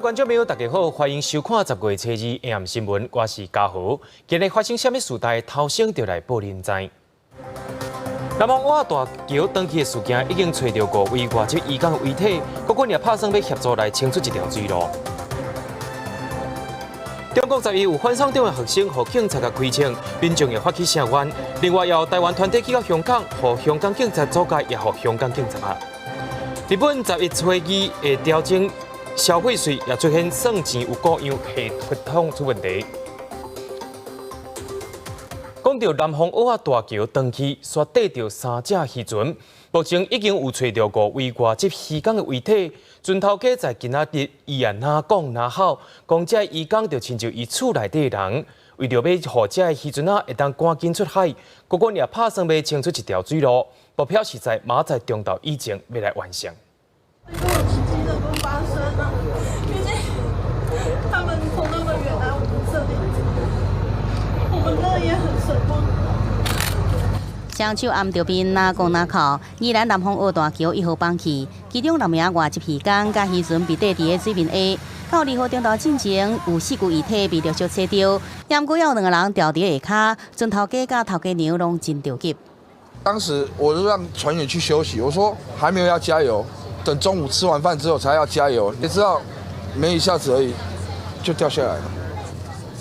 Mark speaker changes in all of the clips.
Speaker 1: 觀眾朋友，大家好，歡迎收看10月初二 AM 新聞，我是嘉豪。今日發生啥物事代，頭先就來報恁知。南方澳大橋斷去的事件已經揣著五位外籍漁工的遺體，國軍也拍算欲協助來清出一條水路。中國11有反送中的學生予警察共開槍，民眾會發起聲援。另外，有台灣團體去到香港，予香港警察阻截，也予香港警察拍。日本11初二會調整消費稅，也出現算錢有故障，系統出問題。講著南方澳仔大橋斷去，煞綴著三隻漁船，目前已經有揣著五位外籍漁工的遺體。船頭家在今仔日伊也若講若哭，講這漁工就親像伊厝內底的人，為著欲予這漁船仔會當趕緊出海，國軍也拍算欲清出一條水路，目標是在明仔載中晝以前欲來完成。
Speaker 2: 奇蹟能夠發生啊！畢竟他們從那麼遠來我們這裡，我們真的也很捨不得。
Speaker 3: 雙手按著面，若講若哭。宜蘭南方澳大橋1號崩去，其中六名外籍漁工佮漁船被綴佇咧水面下。到2號中晝進前，有四具遺體被陸續揣著，猶閣有兩個人牢佇下跤，船頭家佮頭家娘攏真著急。
Speaker 4: 當時我就讓船員去休息，我說還沒有要加油，等中午吃完飯之後才要加油。你知道，沒一下子而已，就掉下來了。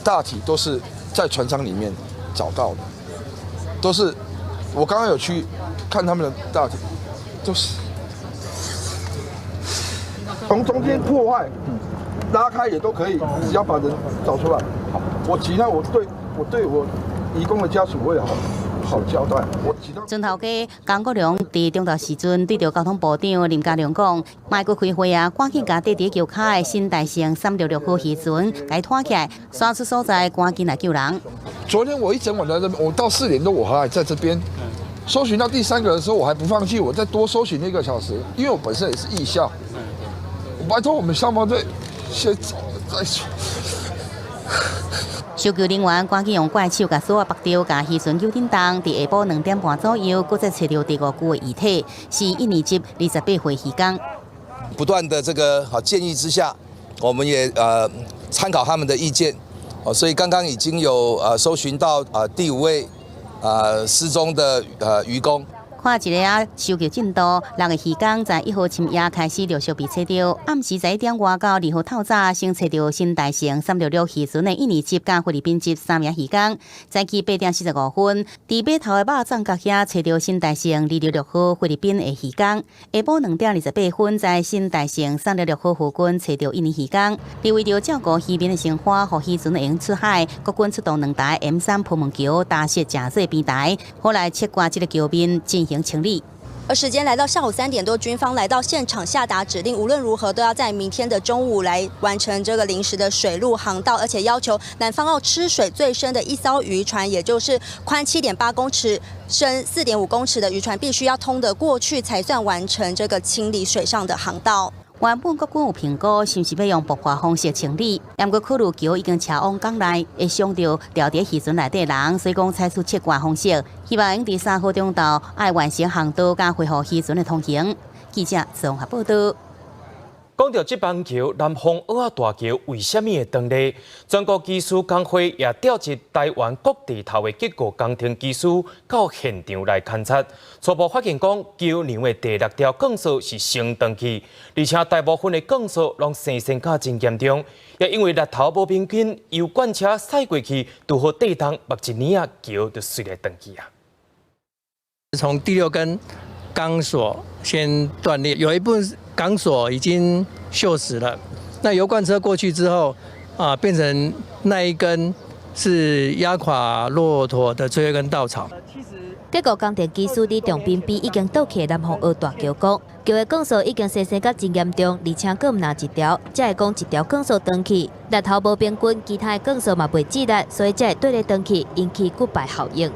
Speaker 4: 大體都是在船艙裡面找到的，都是我剛剛有去看他們的大體，都是從中間破壞，拉開也都可以，只要把人找出來。我其他我對我移工的家屬會好好交代。我其他
Speaker 3: 船頭家江國良佇中晝時陣對著交通部長林佳龍講，莫閣開會啊，趕緊共綴佇橋跤的新大成366號漁船共拖起來，徙出所在，趕緊來救人。
Speaker 4: 昨天我一整晚在這邊，我到4點多我還在這邊搜尋到第三個的時候，我還不放棄，我再多搜尋一個小時，因為我本身也是義消，我拜託我們消防隊先走了再說。
Speaker 3: 搜救人員趕緊用怪手共索仔縛著，共漁船救振動。佇下晡2點半左右，閣再揣著第五具的遺體，是一年級28歲漁工。
Speaker 5: 不斷的這個好建議之下，我們也參考他們的意見，所以剛剛已經有搜尋到第五位失蹤的漁工。
Speaker 3: 看一下啊，搜救進度，六个漁工在1號深夜開始陸續被揣著，暗時11點外到2號透早，先揣著新大成366漁船的一年級佮菲律賓籍三名漁工。早起8點45分，佇碼頭的肉粽角遐揣著新大成266號菲律賓的漁工。下晡2點28分，在新大成366號附近揣著一名漁工。佇為著照顧漁民的生活，予漁船會用出海，國軍出動兩台 M3 鋪門橋搭設誠濟平台，好來切割這个橋面進行清理。
Speaker 6: 而時間來到下午3點多，軍方來到現場下達指令，無論如何都要在明天的中午來完成這個臨時的水陸航道，而且要求南方澳吃水最深的一艘漁船，也就是寬7.8公尺、深4.5公尺的漁船，必須要通得過去，才算完成這個清理水上的航道。
Speaker 3: 原本國軍有評估，是毋是欲用爆破方式清理？毋過考慮橋已經車往港內，會傷著牢佇漁船內底人，所以講採取切割方式，希望佇3號中晝愛完成航道佮恢復漁船的通行。記者綜合報道。
Speaker 1: 講著這班橋南方澳仔大橋為啥物會斷裂？全國機師工會也調集台灣各地頭的結構工程機師到現場來勘察，初步發現講橋梁的第六條鋼索是先斷去，而且大部分的鋼索攏生鏽甲真嚴重，也因為力頭無平均，油罐車駛過去，拄好硩動目一年啊，橋就隨來斷去啊。
Speaker 7: 從第六根鋼索先斷裂，有一部分鋼索已經鏽蝕了。那油罐車過去之後，啊，變成那一根是壓垮駱駝的最後一根稻草。
Speaker 8: 結構工程技師李長斌比已經倒去南方澳大橋講，橋的鋼索已經生鏽甲真嚴重，而且閣毋若一條，才會講一條鋼索斷去，力頭無平均，其他的鋼索嘛袂致力，所以才會綴咧斷去，引起骨牌效應。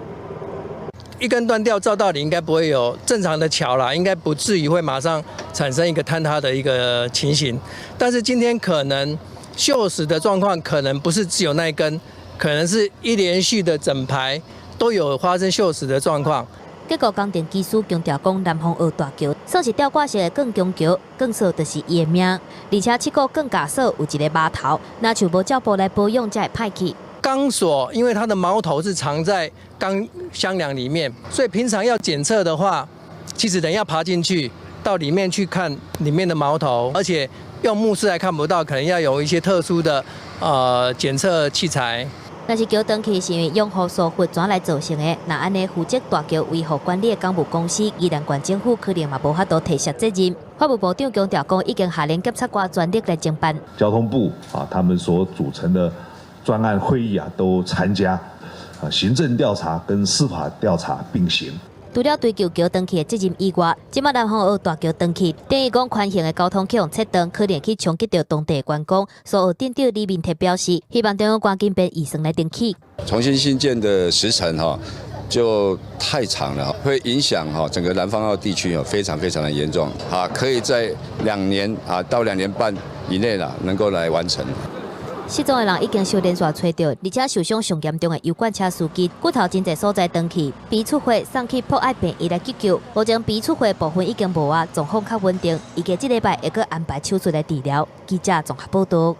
Speaker 7: 一根斷掉，照道理應該不會有正常的橋啦，應該不至於會馬上產生一個坍塌的一個情形。但是今天可能鏽蝕的狀況，可能不是只有那一根，可能是一連續的整排都有發生鏽蝕的狀況。
Speaker 8: 結構工程技師強調講，南方澳大橋算是吊掛式的鋼強橋，鋼索就是伊的命。而且七股鋼架索有一个矛頭，若像無照步來保養，才會歹去。
Speaker 7: 鋼索因為它的矛頭是藏在鋼箱梁裡面，所以平常要檢測的話，其實人要爬進去到裡面去看裡面的矛頭，而且用目視還看不到，可能要有一些特殊的檢測器材。
Speaker 8: 若是橋斷去是因為養護疏忽怎來造成的？若按呢負責大橋維護管理的港務公司，宜蘭縣政府可能嘛無法度推卸責任。法務部長強調講，已經下令檢察官全力來偵辦。
Speaker 9: 交通部啊，他們所組成的專案會議啊，都參加啊，行政調查跟司法調查並行。
Speaker 8: 除了追究橋斷去的責任以外，這擺南方澳大橋斷去，等於講寬型的交通去予切斷，可能去衝擊著當地觀光。蘇澳鎮長李明哲表示，希望中央趕緊編預算來重起。
Speaker 10: 重新興建的時程哈就太長了，會影響哈整個南方澳地區非常非常的嚴重。啊，可以在2年啊到2年半以內啦，能夠來完成。
Speaker 8: 失蹤的人已經受連續揣著，而且受傷上嚴重的油罐車司機骨頭真濟所在斷去，鼻出血送去博愛病院來急救。目前鼻出血部分已經無啊，狀況較穩定。預計這禮拜會閣安排手術來治療。記者綜合報導。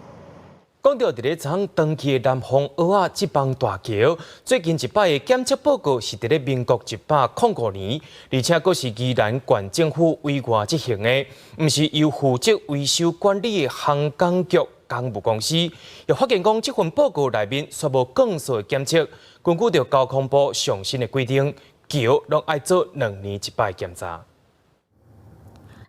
Speaker 1: 講著佇咧昨昏斷去的南方澳仔這邦大橋，最近一擺的檢測報告是佇咧民國105年，而且閣是宜蘭縣政府委外執行的，毋是由負責維修管理的航港局工務公司。又發現講，這份報告內面煞無鋼索的檢測，根據著交通部上新的規定，橋攏愛做2年一擺檢查。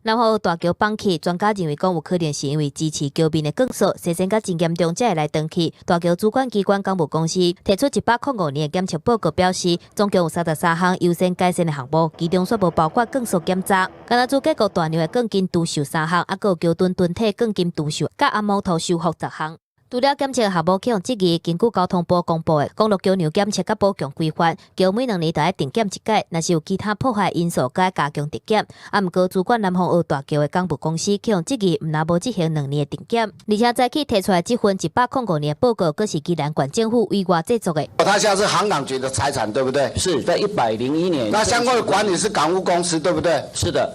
Speaker 8: 南方澳大橋崩去，專家認為講有可能是因為支持橋面的鋼索踅仙甲真嚴重，才會來斷去。大橋主管機關工務公司提出105年的檢測報告，表示總共有33項優先改善的項目，其中煞無包括鋼索檢查。敢若主結構大量的鋼筋除鏽三項，猶閣有橋墩墩體鋼筋除鏽，佮紅毛頭修復10項。除了檢測項目去予質疑，根據交通部公布的公路橋梁檢測佮保強規範，橋每2年就愛定檢一擺，若是有其他破壞因素，閣愛加強定檢。啊，毋過主管南方澳大橋的工務公司去予質疑，毋但無執行兩年的定檢，而且早起提出來這份105年的報告，閣是宜蘭縣政府委外製作的。
Speaker 11: 他現在是航港局的財產，對不對？
Speaker 12: 是在101年。
Speaker 11: 那相關的管理是港務公司，對不對？
Speaker 12: 是的。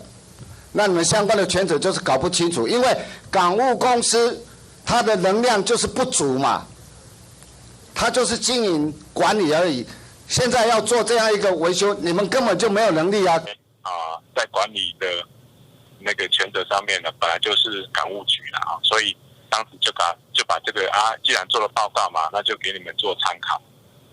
Speaker 11: 那你們相關的權責就是搞不清楚，因為港務公司。它的能量就是不足嘛，它就是經營管理而已。現在要做這樣一個維修，你們根本就沒有能力啊！
Speaker 13: 啊，在管理的那個權責上面呢，本來就是港務局啦啊，所以當時就把這個啊，既然做了報告嘛，那就給你們做參考。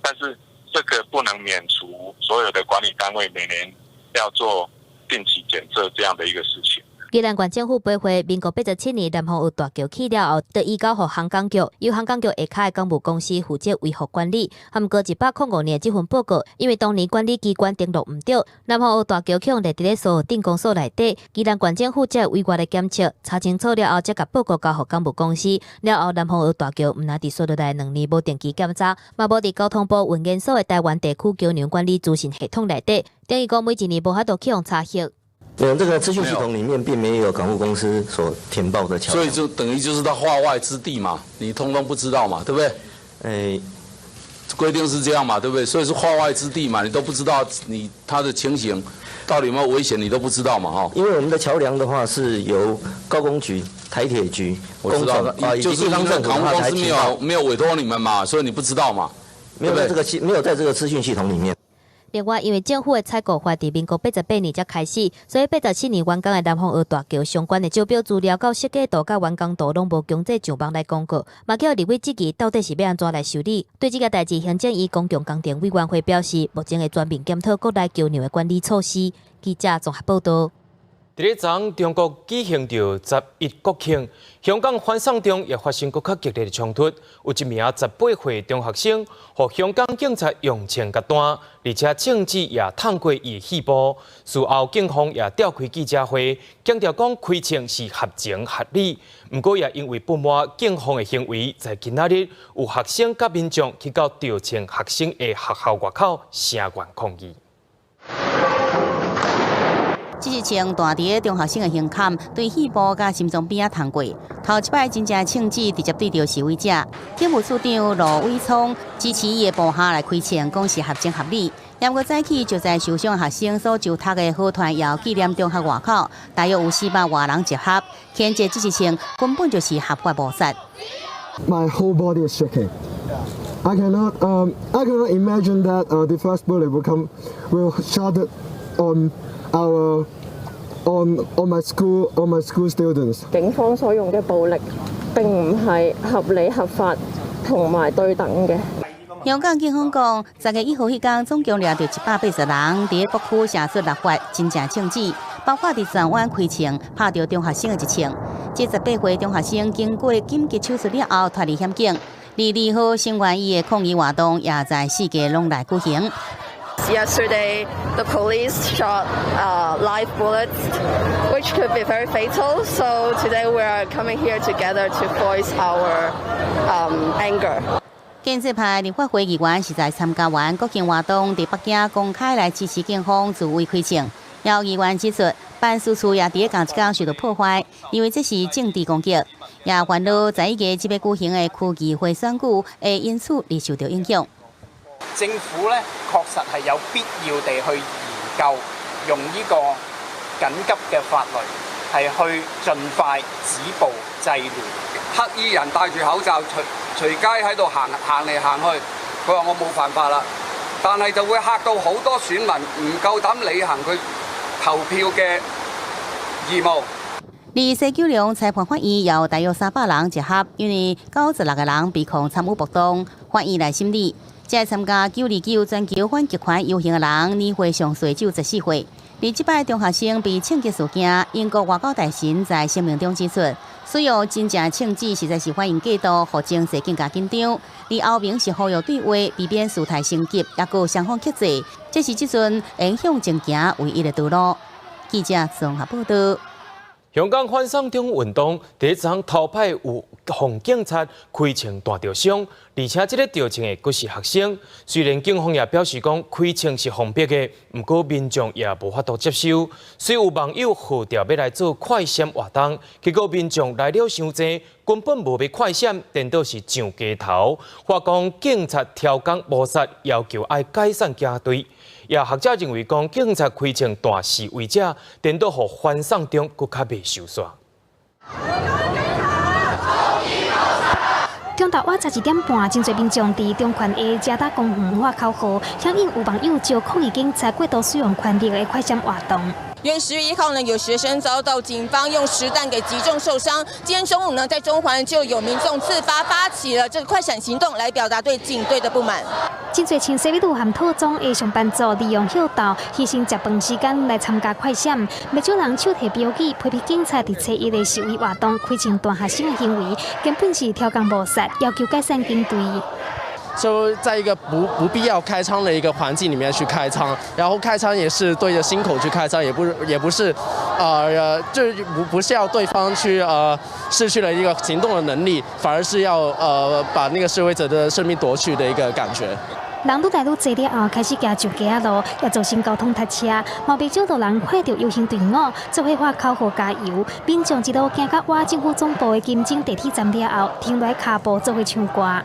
Speaker 13: 但是這個不能免除所有的管理單位每年要做定期檢測這樣的一個事情。
Speaker 8: 宜蘭縣政府批回民國87年南方澳大橋起了後，就移交予航港局，由航港局下跤的港務公司負責維護管理。毋過105年的這份報告，因為當年管理機關登錄毋對，南方澳大橋去予列佇咧蘇澳鎮公所內底，宜蘭縣政府才委外來檢測，查清楚了後，才共報告交予港務公司。了後，南方澳大橋毋但佇紲落來兩年無定期檢查，嘛無佇交通部運研所的臺灣地區橋梁管理資訊系統內底，等於講每一年無法度去予查核。
Speaker 14: 沒有，這個資訊系統裡面並沒有港務公司所填報的橋，
Speaker 15: 所以就等於就是他化外之地嘛，你通通不知道嘛，對不對？
Speaker 14: 誒，
Speaker 15: 規定是這樣嘛，對不對？所以是化外之地嘛，你都不知道你他的情形到底有沒有危險，你都不知道嘛，哈。
Speaker 14: 因為我們的橋梁的話是由高工局、台鐵局、
Speaker 15: 我知道，就是因為港務公司沒有委託你們嘛，所以你不知道嘛，
Speaker 14: 沒有在這個資訊系統裡面。
Speaker 8: 另外，因為政府的採購法佇民國88年才開始，所以87年完工的南方澳大橋相關的招標資料、佮設計圖、佮完工圖攏無強制上網來公告，嘛叫立委質疑到底是欲按怎來修理。對這个代誌，行政院公共工程委員會表示，目前會全面檢討國內橋梁的管理措施。記者綜合報導。
Speaker 1: 佇咧昨昏，中國舉行著十一國慶，香港反送中也發生閣較激烈的衝突，有一名18歲中學生，予香港警察用槍共彈，而且槍支也燙過伊的肺部。事後警方也召開記者會，強調講開槍是合情合理。毋過也因為不滿警方的行為，在今仔日有學生佮民眾去到著槍學生的學校外口聲援抗議。
Speaker 3: 這一槍彈佇中學生的胸坎，對肺部佮心臟邊仔通過。頭一擺真正的槍支直接對著示威者。警務處長盧偉聰支持伊的部下來開槍，講是合情合理。毋過早起就在受傷學生所就讀的何傳堯紀念中學外口，大約有四百外人集合，譴責這一槍根本就是合法謀殺。
Speaker 12: My whole body is shaking. I cannot imagine that the first bullet will shot on our, on on my school, on my school students.
Speaker 16: 警方所用嘅暴力並唔係合理合法同埋對等嘅。
Speaker 3: 香港警方講，10月1號彼工，總共掠著180人，佇各區射出六發真正槍支，包括佇荃灣開槍拍著中學生的一槍。這18歲中學生經過緊急手術了後，脫離險境。而2號聲援伊的抗議活動也在四界攏來舉行。
Speaker 17: Yesterday, the police shot live bullets, which could be very fatal. So today we are coming here together to voice our anger.
Speaker 3: 建制派立法會議員是在參加完國慶活動，佇北京公開來支持警方自衛開槍。有議員指出，辦事處也佇仝一工受到破壞，認為這是政治攻擊，也煩惱11月這欲舉行的區議會選舉會因此而受到影響。
Speaker 18: 政府咧確實係有必要地去研究用呢個緊急嘅法律，係去盡快止暴制亂。
Speaker 19: 黑衣人戴住口罩隨隨街喺度行行嚟行去，佢話我冇犯法啦，但係就會嚇到好多選民唔夠膽履行佢投票嘅義務。
Speaker 3: 佇西九龍裁判法院有大約300人集合，因為96個人被控參與暴動，法院來審理。這參加929全球反極權遊行的人，年歲上細只有14歲。而這擺中學生被槍擊事件，英國外交大臣在聲明中指出，使用真正槍支實在是反應過度，予情勢更加緊張。而歐盟是呼籲對話，避免事態升級，抑閣雙方克制，這是這陣影響前行唯一的道路。記者綜合報道。
Speaker 1: 香港反送中運動第一場頭擺有予警察開槍彈著傷，而且這個著槍的閣是學生。雖然警方也表示講開槍是防逼的，毋過民眾也無法度接受。雖有網友號召欲來做快閃活動，結果民眾來了傷濟，根本無欲快閃，顛倒是上街頭，話講警察超工謀殺，要求愛解散警隊。也學者認為講警察開槍彈示威者，顛倒予反送中閣較袂收煞。
Speaker 20: 中晝晚12點半，真濟民眾佇中環的遮打公園喊口號，響應有網友招抗議警察過度使用權力的快閃活動。
Speaker 21: 因為10月1號呢，有學生遭到警方用實彈給擊中受傷。今天中午呢，在中環就有民眾自發發起了這個快閃行動，來表達對警隊的不滿。
Speaker 20: 真濟穿西米露和套裝的上班族利用歇晝犧牲食飯時間來參加快閃，不少人手提標語批評警察佇初一的示威活動開槍彈學生的行為，根本是超工謀殺，要求解散警隊。
Speaker 22: 就在一個不必要開槍的一個環境裡面去開槍，然後開槍也是對着心口去開槍，也不是，就不是要對方去失去了一個行動的能力，反而是要把那個示威者的生命奪去的一個感覺。
Speaker 20: 人愈來愈濟了後，開始行上街仔路，也造成交通塞車。嘛袂少路人看著遊行隊伍，做伙喊口號加油。民眾一路行到倚政府總部的金鐘地鐵站了後，停落來跤步做伙唱歌。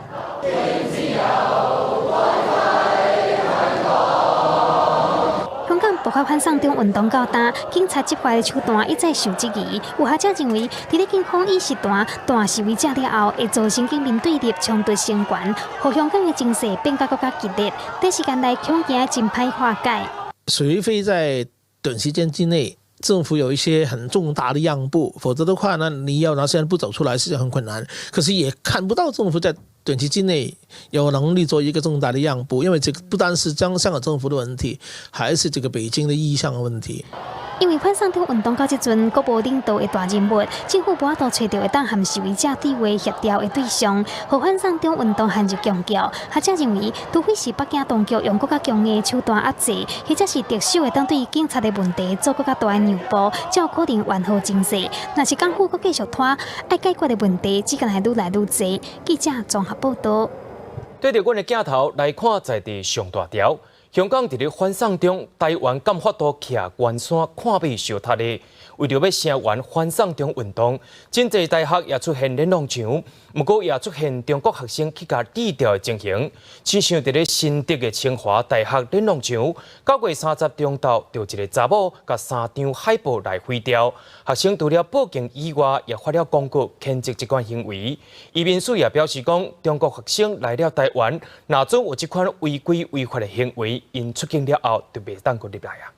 Speaker 20: 香港爆發反送中運動到今，警察執法的手段一再受質疑。有學者認為，佇咧警方以實彈彈示威者了後，會造成警民對立、衝突升懸，予香港的情勢變甲閣較激烈。短時間內恐驚真歹化解。
Speaker 23: 除非在短時間之內，政府有一些很重大的讓步，否則的話呢，你要拿現在不走出來是很困難。可是也看不到政府在短期之內有能力做一個重大的讓步，因為這個不單是將香港政府的問題，還是這個北京的意向的問題。
Speaker 20: 因為反送中運動到這陣，閣無領導的大人物，政府無法度揣著會當和示威者對話協調的對象，予反送中運動陷入僵局。學者認為，除非是北京當局用閣較強硬的手段壓制，或者是特首會當對警察的問題做閣較大的讓步，才有可能緩和情勢。若是港府閣繼續拖，愛解決的問題只敢會愈來愈濟。記者綜合報道。
Speaker 1: 對著阮的鏡頭來看，在地上大條。香港佇咧反送中，台灣敢發度徛懸山看馬相踢咧。為著欲聲援反送中運動，真濟大學也出現連儂牆，毋過也出現中國學生去共撕掉的情形。親像佇咧新竹的清華大學連儂牆，9月30中晝，就一个查某共三張海報來毀掉。學生除了報警以外，也發了公告譴責這款行為。移民署也表示講，中國學生來了台灣，若準有這款違規違法的行為，𪜶出境了後就袂當閣入來啊。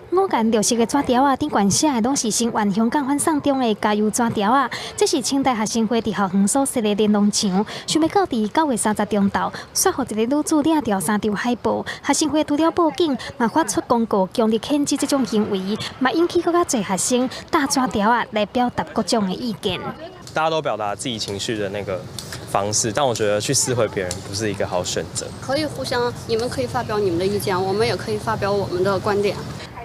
Speaker 20: 五顏六色的紙條仔，頂懸寫的攏是聲援香港反送中的加油紙條仔。這是清大學生會佇校園所設的連儂牆，想袂到佇9月30中晝，煞予一个女子掠掉三張海報。學生會除了報警，嘛發出公告，強烈譴責這種行為，嘛引起閣較濟學生貼紙條仔來表達各種的意見。
Speaker 2: 大家都表達自己情緒的那個方式，但我覺得去撕毀別人不是一個好選擇。
Speaker 4: 可以互相，你們可以發表你們的意見，我們也可以發表我們的觀點。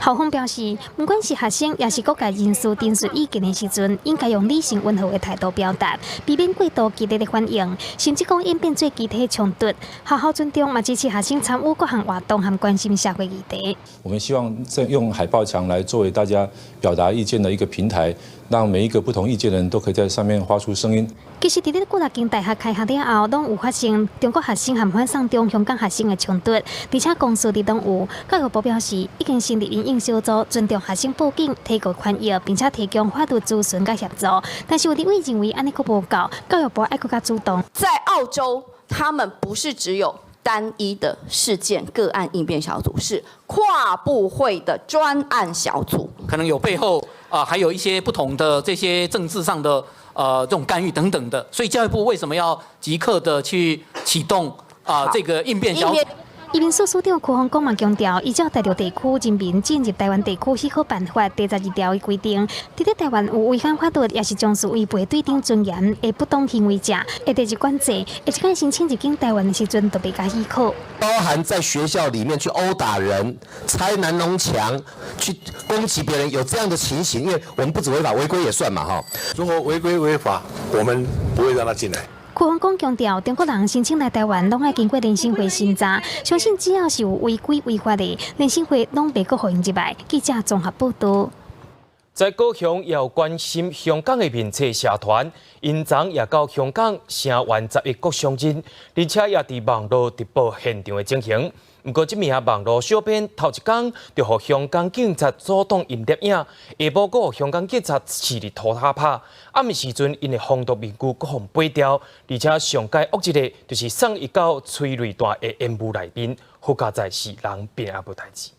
Speaker 20: 校方表示，不管是學生，抑是各界人士陳述意見的時陣，應該用理性溫和的態度表達，避免過度激烈的反應，甚至講演變做肢體衝突。學校尊重嘛支持學生參與各項活動和關心社會議題。
Speaker 5: 我們希望用海報牆來作為大家表達意見的一個平台，讓每一個不同意見的人都可以在上面發出聲音。
Speaker 20: 其實，佇咧幾若間大學開學了後，攏有發生中國學生和反送中香港學生的衝突，而且公司裡攏有。教育部表示，已經成立因應小組，尊重學生報警、提告權益，並且提供法律諮詢佮協助。但是有立委認為按呢閣無夠，教育部愛閣較主動。
Speaker 24: 在澳洲，他們不是只有單一的事件個案應變小組，是跨部會的專案小組。
Speaker 25: 可能有背後啊，還有一些不同的這些政治上的這種干預等等的，所以教育部為什麼要即刻的去啟動啊這個應變小組？
Speaker 20: 移民署署長許宏光嘛強調，依照大陸地區人民進入台灣地區許可辦法第12條的規定，佇咧台灣有違反法律，抑是從事違背對等尊嚴的不當行為者，會列入管制，會一擺申請入境台灣的時陣，就袂共許可。
Speaker 26: 包含在學校裡面去毆打人、拆連儂牆、去攻擊別人，有這樣的情形，因為我們不止違法，違規也算嘛，哈。
Speaker 27: 如果違規違法，我們不會讓他進來。
Speaker 20: 許宏光強調，中國人申請來台灣，攏愛經過聯審會審查，相信只要是有違規違法的，聯審會攏袂閣予𪜶入來。記者綜合報道。
Speaker 1: 在高雄也有關心香港的面冊社團，𪜶昨也到香港聲援11國殤日，而且也佇網路直播現場的情形。毋過，這名網路小編頭一工就予香港警察阻擋𪜶攝影，下晡閣予香港警察刺佇塗跤拍。暗暝時陣，𪜶的防毒面具閣予掰掉，而且上蓋惡一个就是送伊到催淚彈的煙霧內面，好佳哉是人平安無代誌。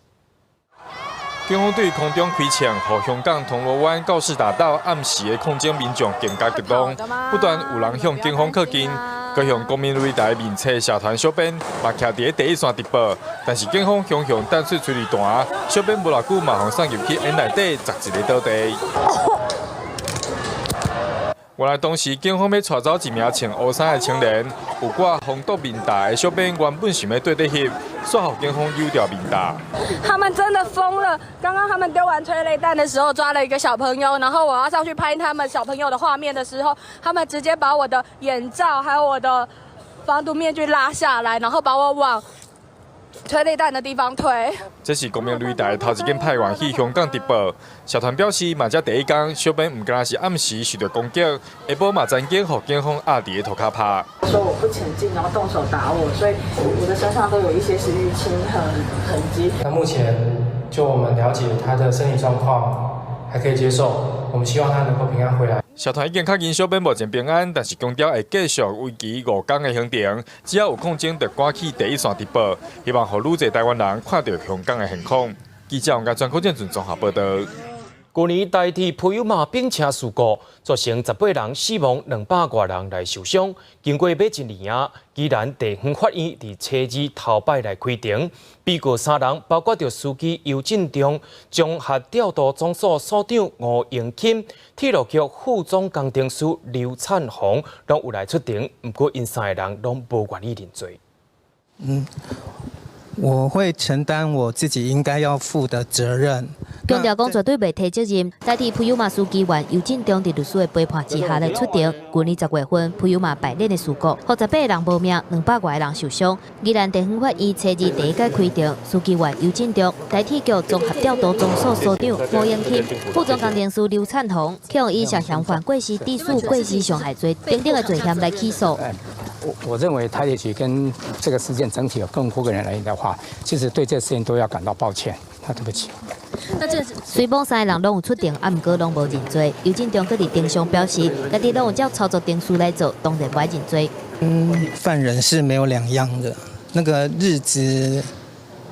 Speaker 28: 警方對空中開槍，予香港銅鑼灣告士打道暗時的抗爭民眾更加激動，不斷有人向警方靠近。高雄光明擂台面冊社團小編嘛徛佇咧第一線直播，但是警方雄雄彈出催淚彈，小編無偌久嘛予送入去煙內底，十一个倒地。原來當時警方欲帶走一名穿烏衫的青年，有掛防毒面罩的小編原本想欲綴綴翕，煞予警方扭掉面罩。
Speaker 17: 他們真的瘋了！剛剛他們丟完催淚彈的時候，抓了一個小朋友，然後我要上去拍他們小朋友的畫面的時候，他們直接把我的眼罩還有我的防毒面具拉下來，然後把我往催淚彈的地方推。
Speaker 28: 這是光明擂台頭一間派員去香港直播，社團表示嘛，這第一工小編毋但是暗時受到攻擊，下晡嘛曾經予警方壓佇咧塗跤拍。
Speaker 29: 說我不前進，然後動手打我，所以我的身上都有一些是淤青和痕跡。
Speaker 30: 那目前就我們了解，他的身體狀況還可以接受，我們希望他能夠平安回來。
Speaker 28: 社團已經確認小編目前平安，但是強調會繼續維持5天的行程，只要有抗爭就趕去第一線直播，希望予愈濟台灣人看著香港的現況。記者王家專科建準綜合報道。
Speaker 1: 舊年台鐵普悠瑪並車事故，造成18人死亡，200外人來受傷。經過欲一年啊，宜蘭地方法院佇初二頭擺來開庭，被告三人包括著司機尤進中、綜合調度總所所長吳榮欽、鐵路局副總工程師劉燦宏，攏有來出庭。毋過𪜶三个人攏無願意認罪。
Speaker 31: 我會承擔我自己應該要負的責任。
Speaker 6: 強調講絕對袂推責任。代替普悠瑪書記員游振中佇律師的陪伴之下來出庭。舊年10月份，普悠瑪敗鏈的事故，予18個人無命，200外個人受傷。宜蘭地方法院初二第一擺開庭，書記員游振中、台鐵局綜合調度總所所長吳英钦、副總工程師劉燦宏，予以涉嫌犯過失致死、過失傷害罪等等的罪嫌來起訴。
Speaker 7: 我認為台鐵局跟這個事件整體有更多個人來的話，其實對這個事件都要感到抱歉，那對不起。
Speaker 6: 雖罔三个人攏有出庭，啊，毋過攏無認罪。游振中閣佇庭上表示，家己攏有照操作程序來做，當然無認罪。
Speaker 8: 嗯，犯人是沒有兩樣的，那個日子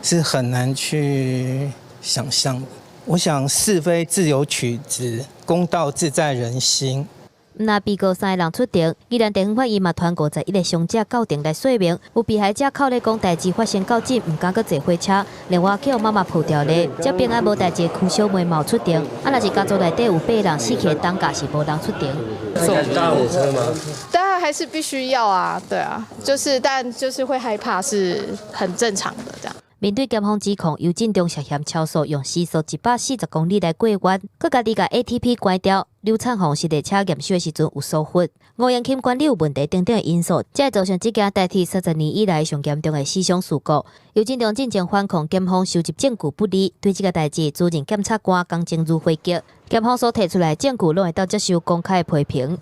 Speaker 8: 是很難去想象。我想是非自有曲直，公道自在人心。
Speaker 6: 若被告三个人出庭，宜蘭地方法院嘛傳51個傷者到庭來說明，有被害者哭咧講代誌發生到這，毋敢閣坐火車，另外予媽媽抱牢咧，才平安無代誌的柯小梅嘛有出庭。啊，若是家族內底有八個人死去的擔架是無人出庭。
Speaker 9: 搭火車嗎？
Speaker 10: 當然還是必須要啊，對啊，就是但就是會害怕是很正常的這樣。
Speaker 6: 面對檢方指控，游振中涉嫌超速，用時速140公里來過彎，閣家己共 ATP 關掉。劉燦宏是列車驗收的時陣有疏忽，吳英欽管理有問題等等的因素，才會造成這件台鐵30年以來上嚴重的死傷事故。游振中進前反控檢方收集證據不利，對這个代誌，主任檢察官江靜如回擊，檢方所提出來的證據攏會當接受公開的批評。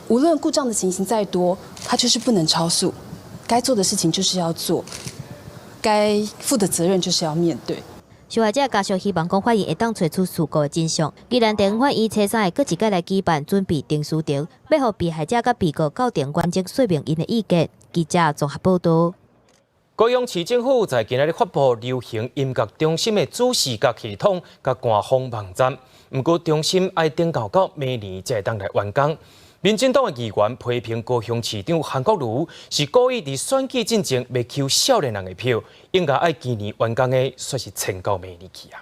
Speaker 11: 無論故障的情形再多，它就是不能超速，該做的事情就是要做。該負的責任就是要面對。
Speaker 6: 受害者家屬希望講法院會當揣出事故的真相。宜蘭地方法院初三會閣一擺來舉辦準備程序庭，欲予被害者佮被告到庭完整說明𪜶的意見。記者綜合報道。
Speaker 1: 高雄市政府在今仔日發布流行音樂中心的主視覺系統佮官方網站，毋過中心愛等到到明年才會當來完工。民進黨的議員批評高雄市長韓國瑜是故意佇選舉進前欲搝少年人的票，應該愛今年完工的，煞是延到明年去啊。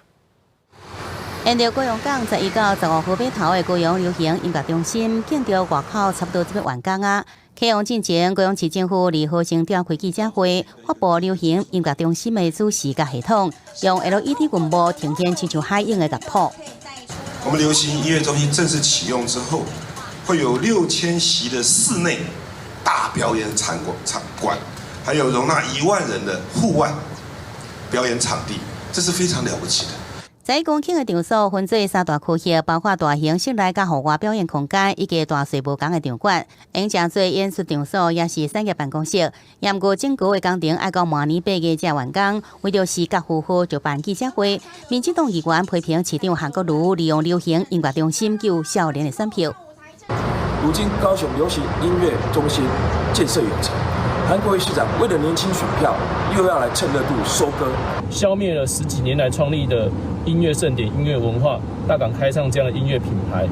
Speaker 3: 沿著高雄港11到15號碼頭的高雄流行音樂中心，建築外口差不多這欲完工啊。啟用進前，高雄市政府二號先召開記者會，發布流行音樂中心的主視覺系統，用 LED 銀幕呈現親像海湧的樂譜。
Speaker 27: 我們流行音樂中心正式啟用之後，會有6000席的室內大表演場館，場館，還有容納1萬人的戶外表演場地，這是非常了不起的。
Speaker 3: 11公頃的場所分做三大區域，包括大型室內佮戶外表演空間，以及大細無仝的場館。用誠濟演出場所，也是產業辦公室。毋過整個的工程愛到明年8月才完工。為著視覺負荷，就辦記者會。民進黨議員批評市長韓國瑜利用流行音樂中心救少年的選票。
Speaker 12: 如今高雄流行音樂中心建設有成，韓國瑜市長為了年輕選票，又要來蹭熱度收割，
Speaker 13: 消滅了十幾年來創立的音樂盛典、音樂文化、大港開唱這樣的音樂品牌，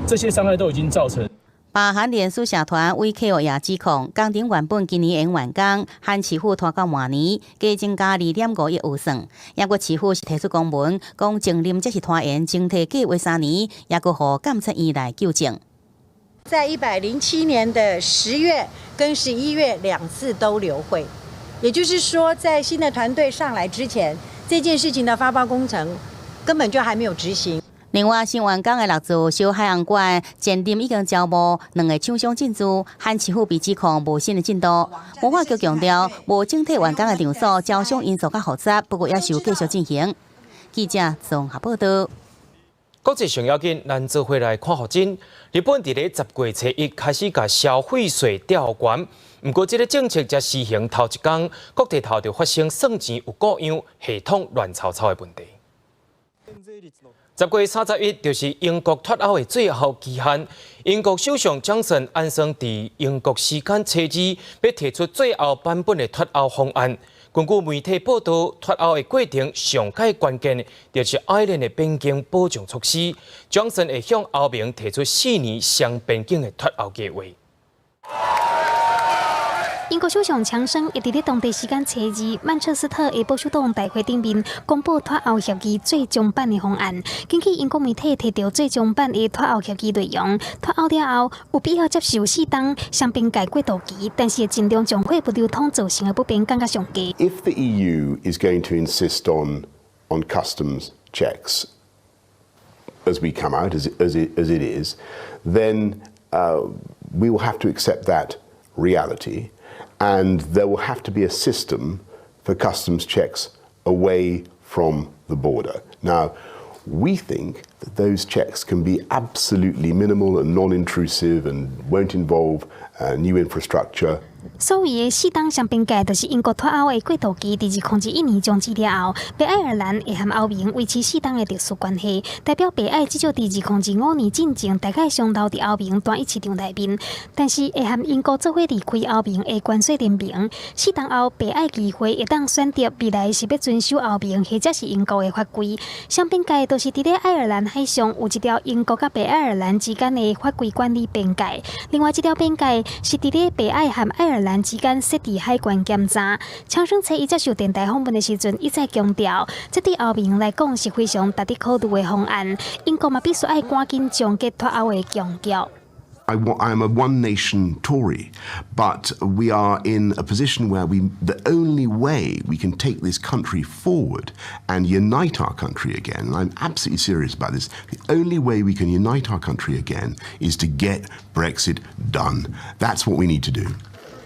Speaker 13: 這些傷害都已經造成。
Speaker 3: 罷韓臉書社團威客也指控，工程原本今年會完工，韓市府拖到明年，加增加2.5億預算。也閣市府是提出公文，講徵林這是拖延整體計劃3年，也閣予監察院來糾正。
Speaker 14: 在107年的10月跟11月兩次都流會，也就是說，在新的團隊上來之前，這件事情的發包工程根本就還沒有執行。
Speaker 3: 另外，新完工的六座小海洋館前林已經招募兩个廠商進駐，韓市府被指控無新的進度。文化局強調，無整體完工的場所，招商因素較複雜，不過也是有繼續進行。記者綜合報道。
Speaker 1: 國際上要緊，咱做伙來看予真。日本佇咧10月初一開始共消費稅調懸，毋過這个政策才施行頭一工，各地頭就發生算錢有故障、系統亂糟糟的問題。10月31就是英國脫歐的最後期限。英國首相強森按算佇英國時間初二，欲提出最後版本的脫歐方案。根據媒體報道，脫歐的過程上蓋關鍵，就是愛爾蘭的邊境保障措施。強森會向歐盟提出4年雙邊境的脫歐計劃。
Speaker 20: 英國首相強生會佇咧當地時間初二，曼徹斯特的保守黨大會頂面公布脫歐協議最終版的方案。根據英國媒體提著最終版的脫歐協議內容，脫歐了後有必要接受4冬雙邊界過渡期，但是會盡量將貨物流通造成的不便降甲上低。
Speaker 15: If the EU is going to insist on customs
Speaker 2: Checks as we come out, as it is, then we will have to accept that reality, and there will have to be a system for customs checks away from the border. Now, we think that those checks can be absolutely minimal and non-intrusive and won't involve new infrastructure.
Speaker 20: 所謂的四冬雙邊界，就是英國脫歐的過渡期，佇2021年終止了後，北愛爾蘭會和歐盟維持四冬的特殊關係，代表北愛至少佇2025年進前，大概尚留佇歐盟單一市場內面，但是會和英國做伙離開歐盟的關稅聯盟。四冬後，北愛議會會當選擇未來是欲遵守歐盟，或者是英國的法規。雙邊界就是佇咧愛爾蘭海上有一條英國佮北愛爾蘭之間的法規管理邊界，另外這條邊界是佇咧北愛和愛爾蘭之間設置海關檢查。強生初一接受電台訪問的時陣，一再強調，這對歐盟來講是非常值得考慮的方案。英國嘛必須愛趕緊終結脫歐的僵局。
Speaker 2: I am a one nation Tory, but we are in a position where the only way we can take this country forward and unite our country again, and I'm absolutely serious about this, the only way we can unite our country again is to get Brexit done. That's what we need to do.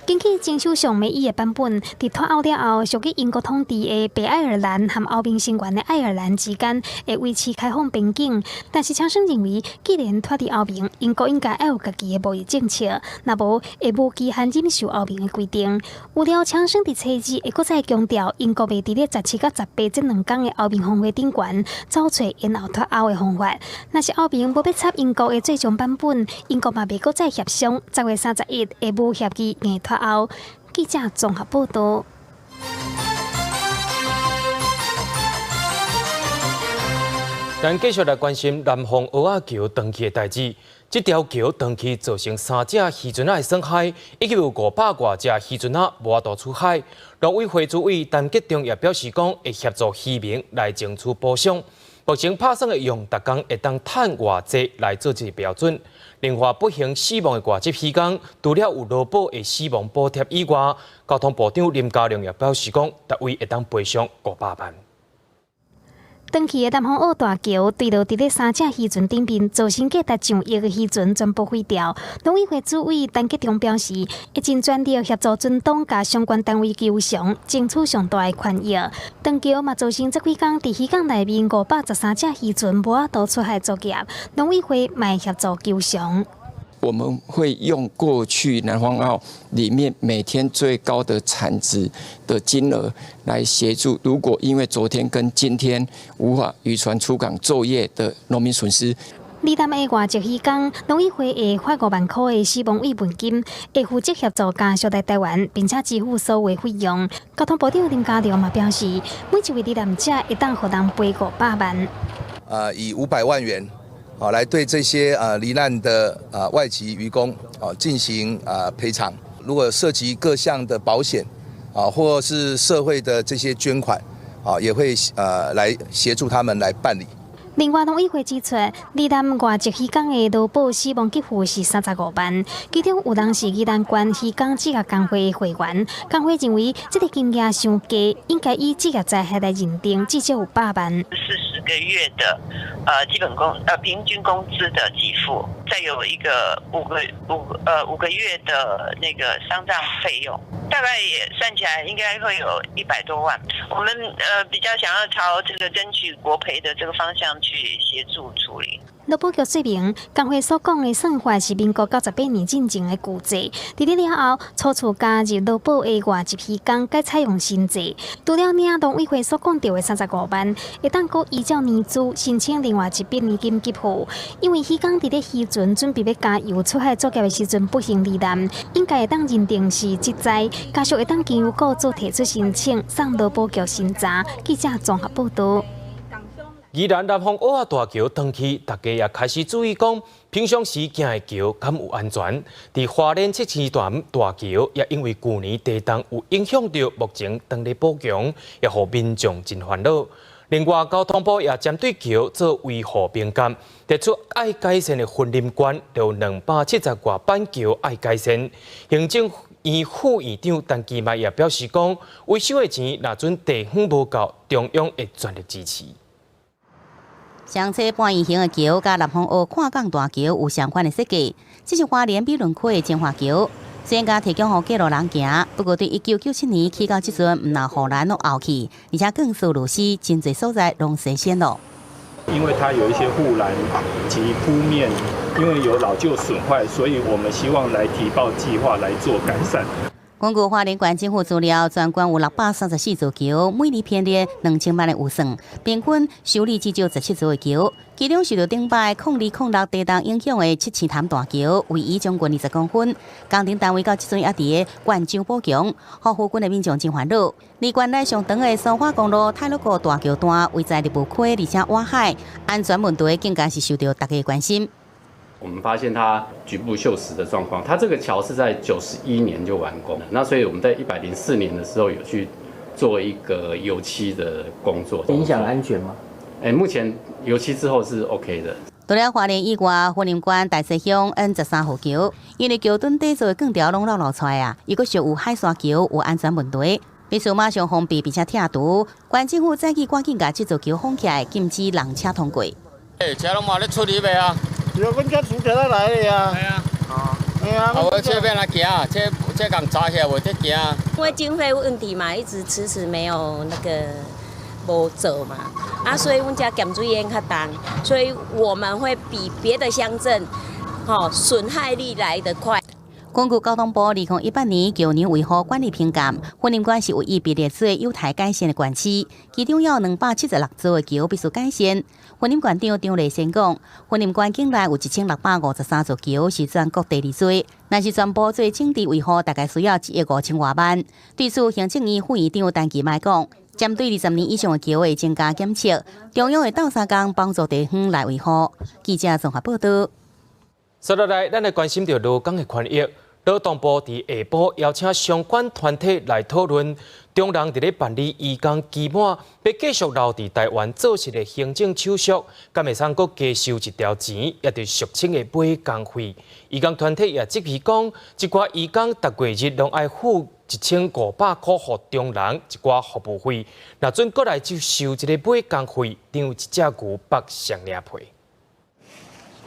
Speaker 20: 根據前首相梅伊的版本，佇脫歐了後，屬於英國統治的北愛爾蘭和歐盟成員的愛爾蘭之間會維持開放邊境。但是強生認為，既然脫離歐盟，英國應該愛有家己的貿易政策，若無會無期限忍受歐盟的規定。有了強生佇初二會閣再強調，英國袂佇咧17佮18這兩工的歐盟峰會頂懸，走揣延後脫歐的方法。若是歐盟無欲插英國的最終版本，英國嘛袂閣再協商，10月31會無協議硬脫歐。記者綜合報道。
Speaker 1: 咱繼續來關心南方澳仔橋斷去的代誌。這條橋斷去造成三隻漁船仔的損害，以及有500外隻漁船仔無法度出海。陸委會主委陳吉仲也表示講，會協助漁民來爭取補償。目前拍算會用逐工會當趁偌濟來做這個標準。另外，不幸死亡的外籍漁工，除了有勞保的死亡補貼以外，交通部長林佳龍也表示講，逐位會當賠償500萬。
Speaker 20: 斷去的南方澳大橋墜落佇咧三隻漁船頂面，造成價值上億的漁船全部毀掉。農委會主委陳吉仲表示，會盡全力協助船東佮相關單位求償，爭取上大的權益。斷橋嘛造成這幾工佇漁港內面513隻漁船無法度出海作業，農委會嘛會協助求償。
Speaker 4: 我們會用過去南方澳裡面每天最高的產值的金額來協助，如果因為昨天跟今天無法漁船出港作業的農民損失。
Speaker 20: 罹難的外籍漁工，農委會會發5萬塊的死亡慰問金，會負責協助家屬來台灣，並且支付所有費用。交通部長林佳龍嘛表示，每一位罹難者會當予人賠500萬。
Speaker 5: 以500萬元，啊，來對這些罹難的外籍漁工啊進行賠償。如果涉及各項的保險啊，或是社會的這些捐款啊，也會來協助他們來辦理。
Speaker 20: 另外，農委會指出，罹難外籍漁工的勞保死亡給付是35萬，其中有人是宜蘭縣漁工職業工會的會員，工會認為這個金額傷低，應該以職業災害來認定，至少有100萬。
Speaker 15: 40個月的基本工平均工資的給付，再有一個5個月的那個喪葬費用，大概也算起來應該會有100多萬。我們比較想要朝這個爭取國賠的這個方向去協助處理。
Speaker 20: 勞保局說明，工會所講的算法是民國98年進前的舊制，佇咧了後，初次加入勞保的外籍漁工改採用新制。除了領農委會所講著的35萬，會當閣依照年資申請另外一筆年金給付。因為漁工佇咧漁船準備欲加油出海作業的時陣不幸罹難，應該會當認定是職災，家屬會當經由雇主提出申請，送勞保局審查。記者綜合報道。
Speaker 1: 宜蘭南方澳仔大橋斷去，大家也開始注意講，平常時行的橋敢有安全？佇花蓮七星潭大橋也因為舊年地動有影響著，目前當咧補強，也予民眾真煩惱。另外，交通部也針對橋做維護評鑑，提出愛改善的雲林縣有270外板橋愛改善。行政院副院長陳其邁也表示講，維修的錢若準地方無夠，中央會全力支持。
Speaker 3: 雙車半圓形的橋，佮南方澳跨港大橋有相款的設計，這是花蓮美崙區的彰化橋。雖然共提供予過路人行，不過對1997年起到這陣，毋但護欄攏凹去，而且鋼絲螺絲真濟所在攏生鏽咯。
Speaker 13: 因為它有一些護欄及鋪面，因為有老舊損壞，所以我們希望來提報計劃來做改善。
Speaker 3: 根據花蓮縣政府資料，全縣有634座橋，每年編列2000萬的預算，平均修理至少17座的橋。其中受到頂擺0206地動影響的七星潭大橋，位移將近20公分，工程單位到這陣猶佇咧灌漿補強，予附近的民眾真煩惱。離縣內上長的蘇花公路太魯閣大橋段位在立霧溪，而且挖海，安全問題更加是受到大家關心。
Speaker 16: 我們發現它局部鏽蝕的狀況，它這個橋是在91年就完工，那所以我們在104年的時候有去做一個油漆的工作。
Speaker 9: 影響安全嗎？
Speaker 16: 哎，目前油漆之後是 OK 的。
Speaker 3: 除了花蓮以外，雲林縣大溪鄉 N 13號橋，因為橋墩底座的鋼條攏裸露出來啊，又閣屬有海沙橋有安全問題，必須馬上封閉並且拆除。縣政府早起趕緊共這座橋封起來，禁止人車通過。
Speaker 17: 欸，車攏嘛咧出入的啊。
Speaker 18: 有阮遮厝就來的啊。
Speaker 17: 係啊。係啊。啊，無車欲按怎行？車車共砸起來袂得行。
Speaker 19: 因為經費問題嘛，一直遲遲沒有那個無做嘛，啊，所以阮遮鹹水淹較重，所以我們會比別的鄉鎮，吼損害率來得快。
Speaker 3: 根據交通部2018年橋梁維護管理評鑑，雲林縣是唯一被列做有待改善的縣市，其中有276座的橋必須改善。雲林縣長張麗善講，雲林縣境內有1653座橋，是全國第二多。若是全部做整治維護，大概需要1億5千外萬。對此，行政院副院長陳其邁講，針對20年以上的橋會增加檢測，中央會鬥相共幫助地方來維護。記者綜合報道。
Speaker 1: 接落來，咱來關心著勞工的權益。勞動部佇下晡邀請相關團體來討論，中人佇咧辦理移工期滿，欲繼續留佇台灣做事的行政手續，敢會使閣加收一條錢，也就是俗稱的買工費。移工團體也質疑講，一寡移工逐月日攏愛付1500箍予中人一寡服務費，若準閣來就收這个買工費，等於一隻牛剝雙領皮。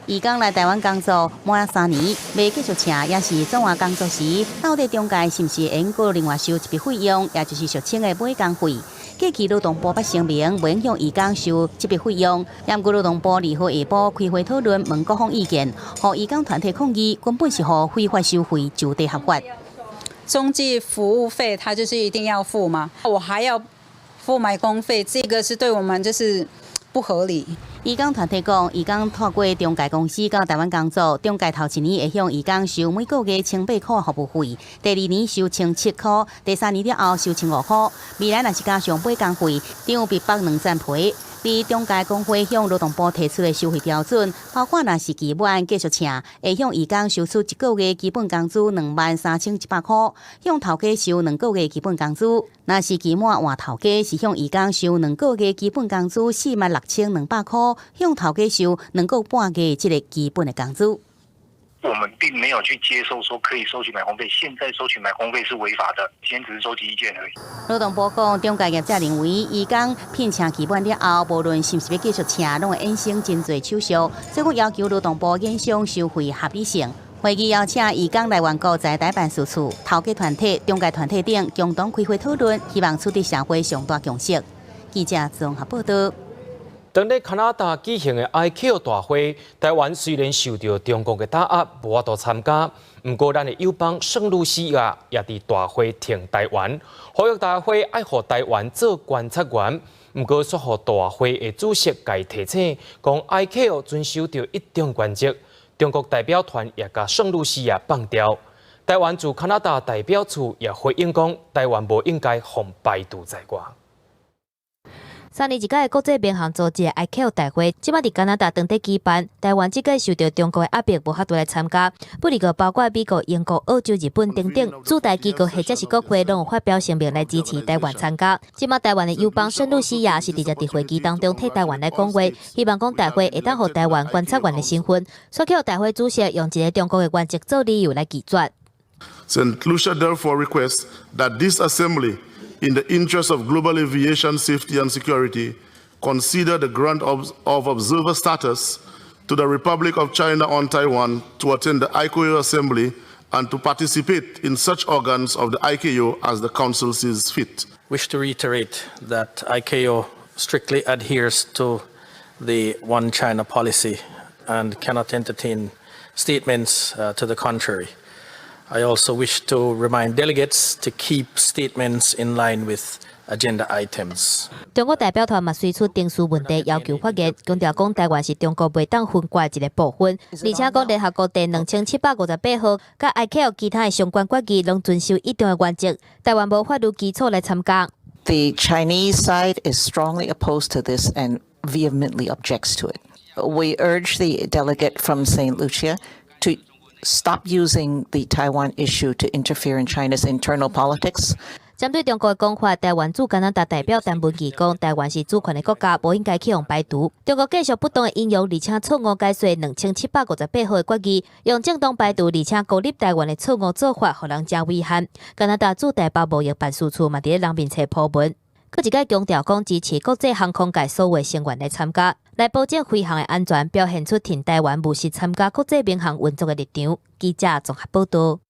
Speaker 3: 移工來台灣工作滿3年，欲繼續請，抑是轉換工作時，到底中介是毋是會閣另外收一筆費用，也就是俗稱的買工費？過去勞動部捌聲明，袂向移工收這筆費用。毋過勞動部2號下晡開會討論，問各方意見，予移工團體抗議，根本是予非法收費就地合法。
Speaker 21: 中介服務費，他就是一定要付嗎？我還要付買工費，這個是對我們就是不合理。
Speaker 3: 移工團體講，移工透過中介公司到台灣工作，中介頭一年會向移工收每個月1800箍服務費，第二年收1700箍，第三年了後收1500箍。未來若是加上買工費，等於被剝兩層皮。而中介公會向勞動部提出的收費標準，包括若是期滿繼續請，會向移工收取一個月基本工資23,100箍，向頭家收2個月基本工資；若是期滿換頭家，是向移工收2個月基本工資46,200箍，向頭家收2個半月這个基本的工資。
Speaker 22: 我們並沒有去接受說可以收取買工費，現在收取買工費是違法的，現在只是收集意見而已。
Speaker 3: 勞動部講，中介業者認為，移工聘請期滿了後，無論是毋是欲繼續請，攏會衍生真濟手續，所以講要求勞動部研商收費合理性。會議邀請移工來源國在台辦事處、頭家團體、中介團體等共同開會討論，希望取得社會上大共識。記者綜合報道。
Speaker 1: 當咧加拿大舉行的 ICAO 大會，台灣雖然受著中國的打壓，無法度參加，毋過咱的友邦聖露西亞也佇大會挺台灣，呼籲大會愛予台灣做觀察員，毋過煞予大會的主席共提醒，講 ICAO 遵守著一中原則，中國代表團也共聖露西亞放掉。台灣駐加拿大代表處也回應講，台灣無應該予排除在外。
Speaker 6: 3年一屆的國際民航組織 ICAO 大會，這擺佇加拿大當地舉辦。台灣這屆受著中國的壓迫，無法度來參加。不過，包括美國、英國、澳洲、日本等等駐台機構或者是國會，攏有發表聲明來支持台灣參加。這擺台灣的友邦聖露西亞是直接佇會議當中替台灣來講話，希望講大會會當予台灣觀察員的身份。煞予大會主席用一个中國的原則做理由來拒絕。
Speaker 27: St. Lucia therefore requests that this assembly, in the interest of global aviation safety and security,
Speaker 7: Consider the grant of observer status to the Republic of China on Taiwan to attend the ICAO Assembly and to participate in such organs of the ICAO as the Council sees fit.
Speaker 8: Wish to reiterate that ICAO strictly adheres to the One China policy and cannot entertain statements to the contrary. I also wish to remind delegates to keep statements in line with agenda items.
Speaker 6: 中國代表團嘛隨出定數問題要求發言，強調講台灣是中國袂當分割的一个部分，而且講聯合國第2758號，佮 ICAO 其他的相關決議攏遵守一中的原則，台灣無法律基礎來參加。
Speaker 10: The Chinese side is strongly opposed to this and vehemently objects to it. We urge the delegate from St. Lucia to stop using the Taiwan issue to interfere in China's internal politics.
Speaker 6: 針對中國的講法，台灣駐加拿大代表陳文義講：台灣是主權的國家，無應該去予排除。中國繼續不當的引用，而且錯誤解說2758號的決議，用正當排除，而且孤立台灣的錯誤做法，予人誠遺憾。加拿大駐台北貿易辦事處嘛佇咧人面冊鋪文，閣一擺強調講支持國際航空界所有成員來參加，來保證飛航的安全，表現出挺台灣務實參加國際民航運作的立場。記者綜合報道。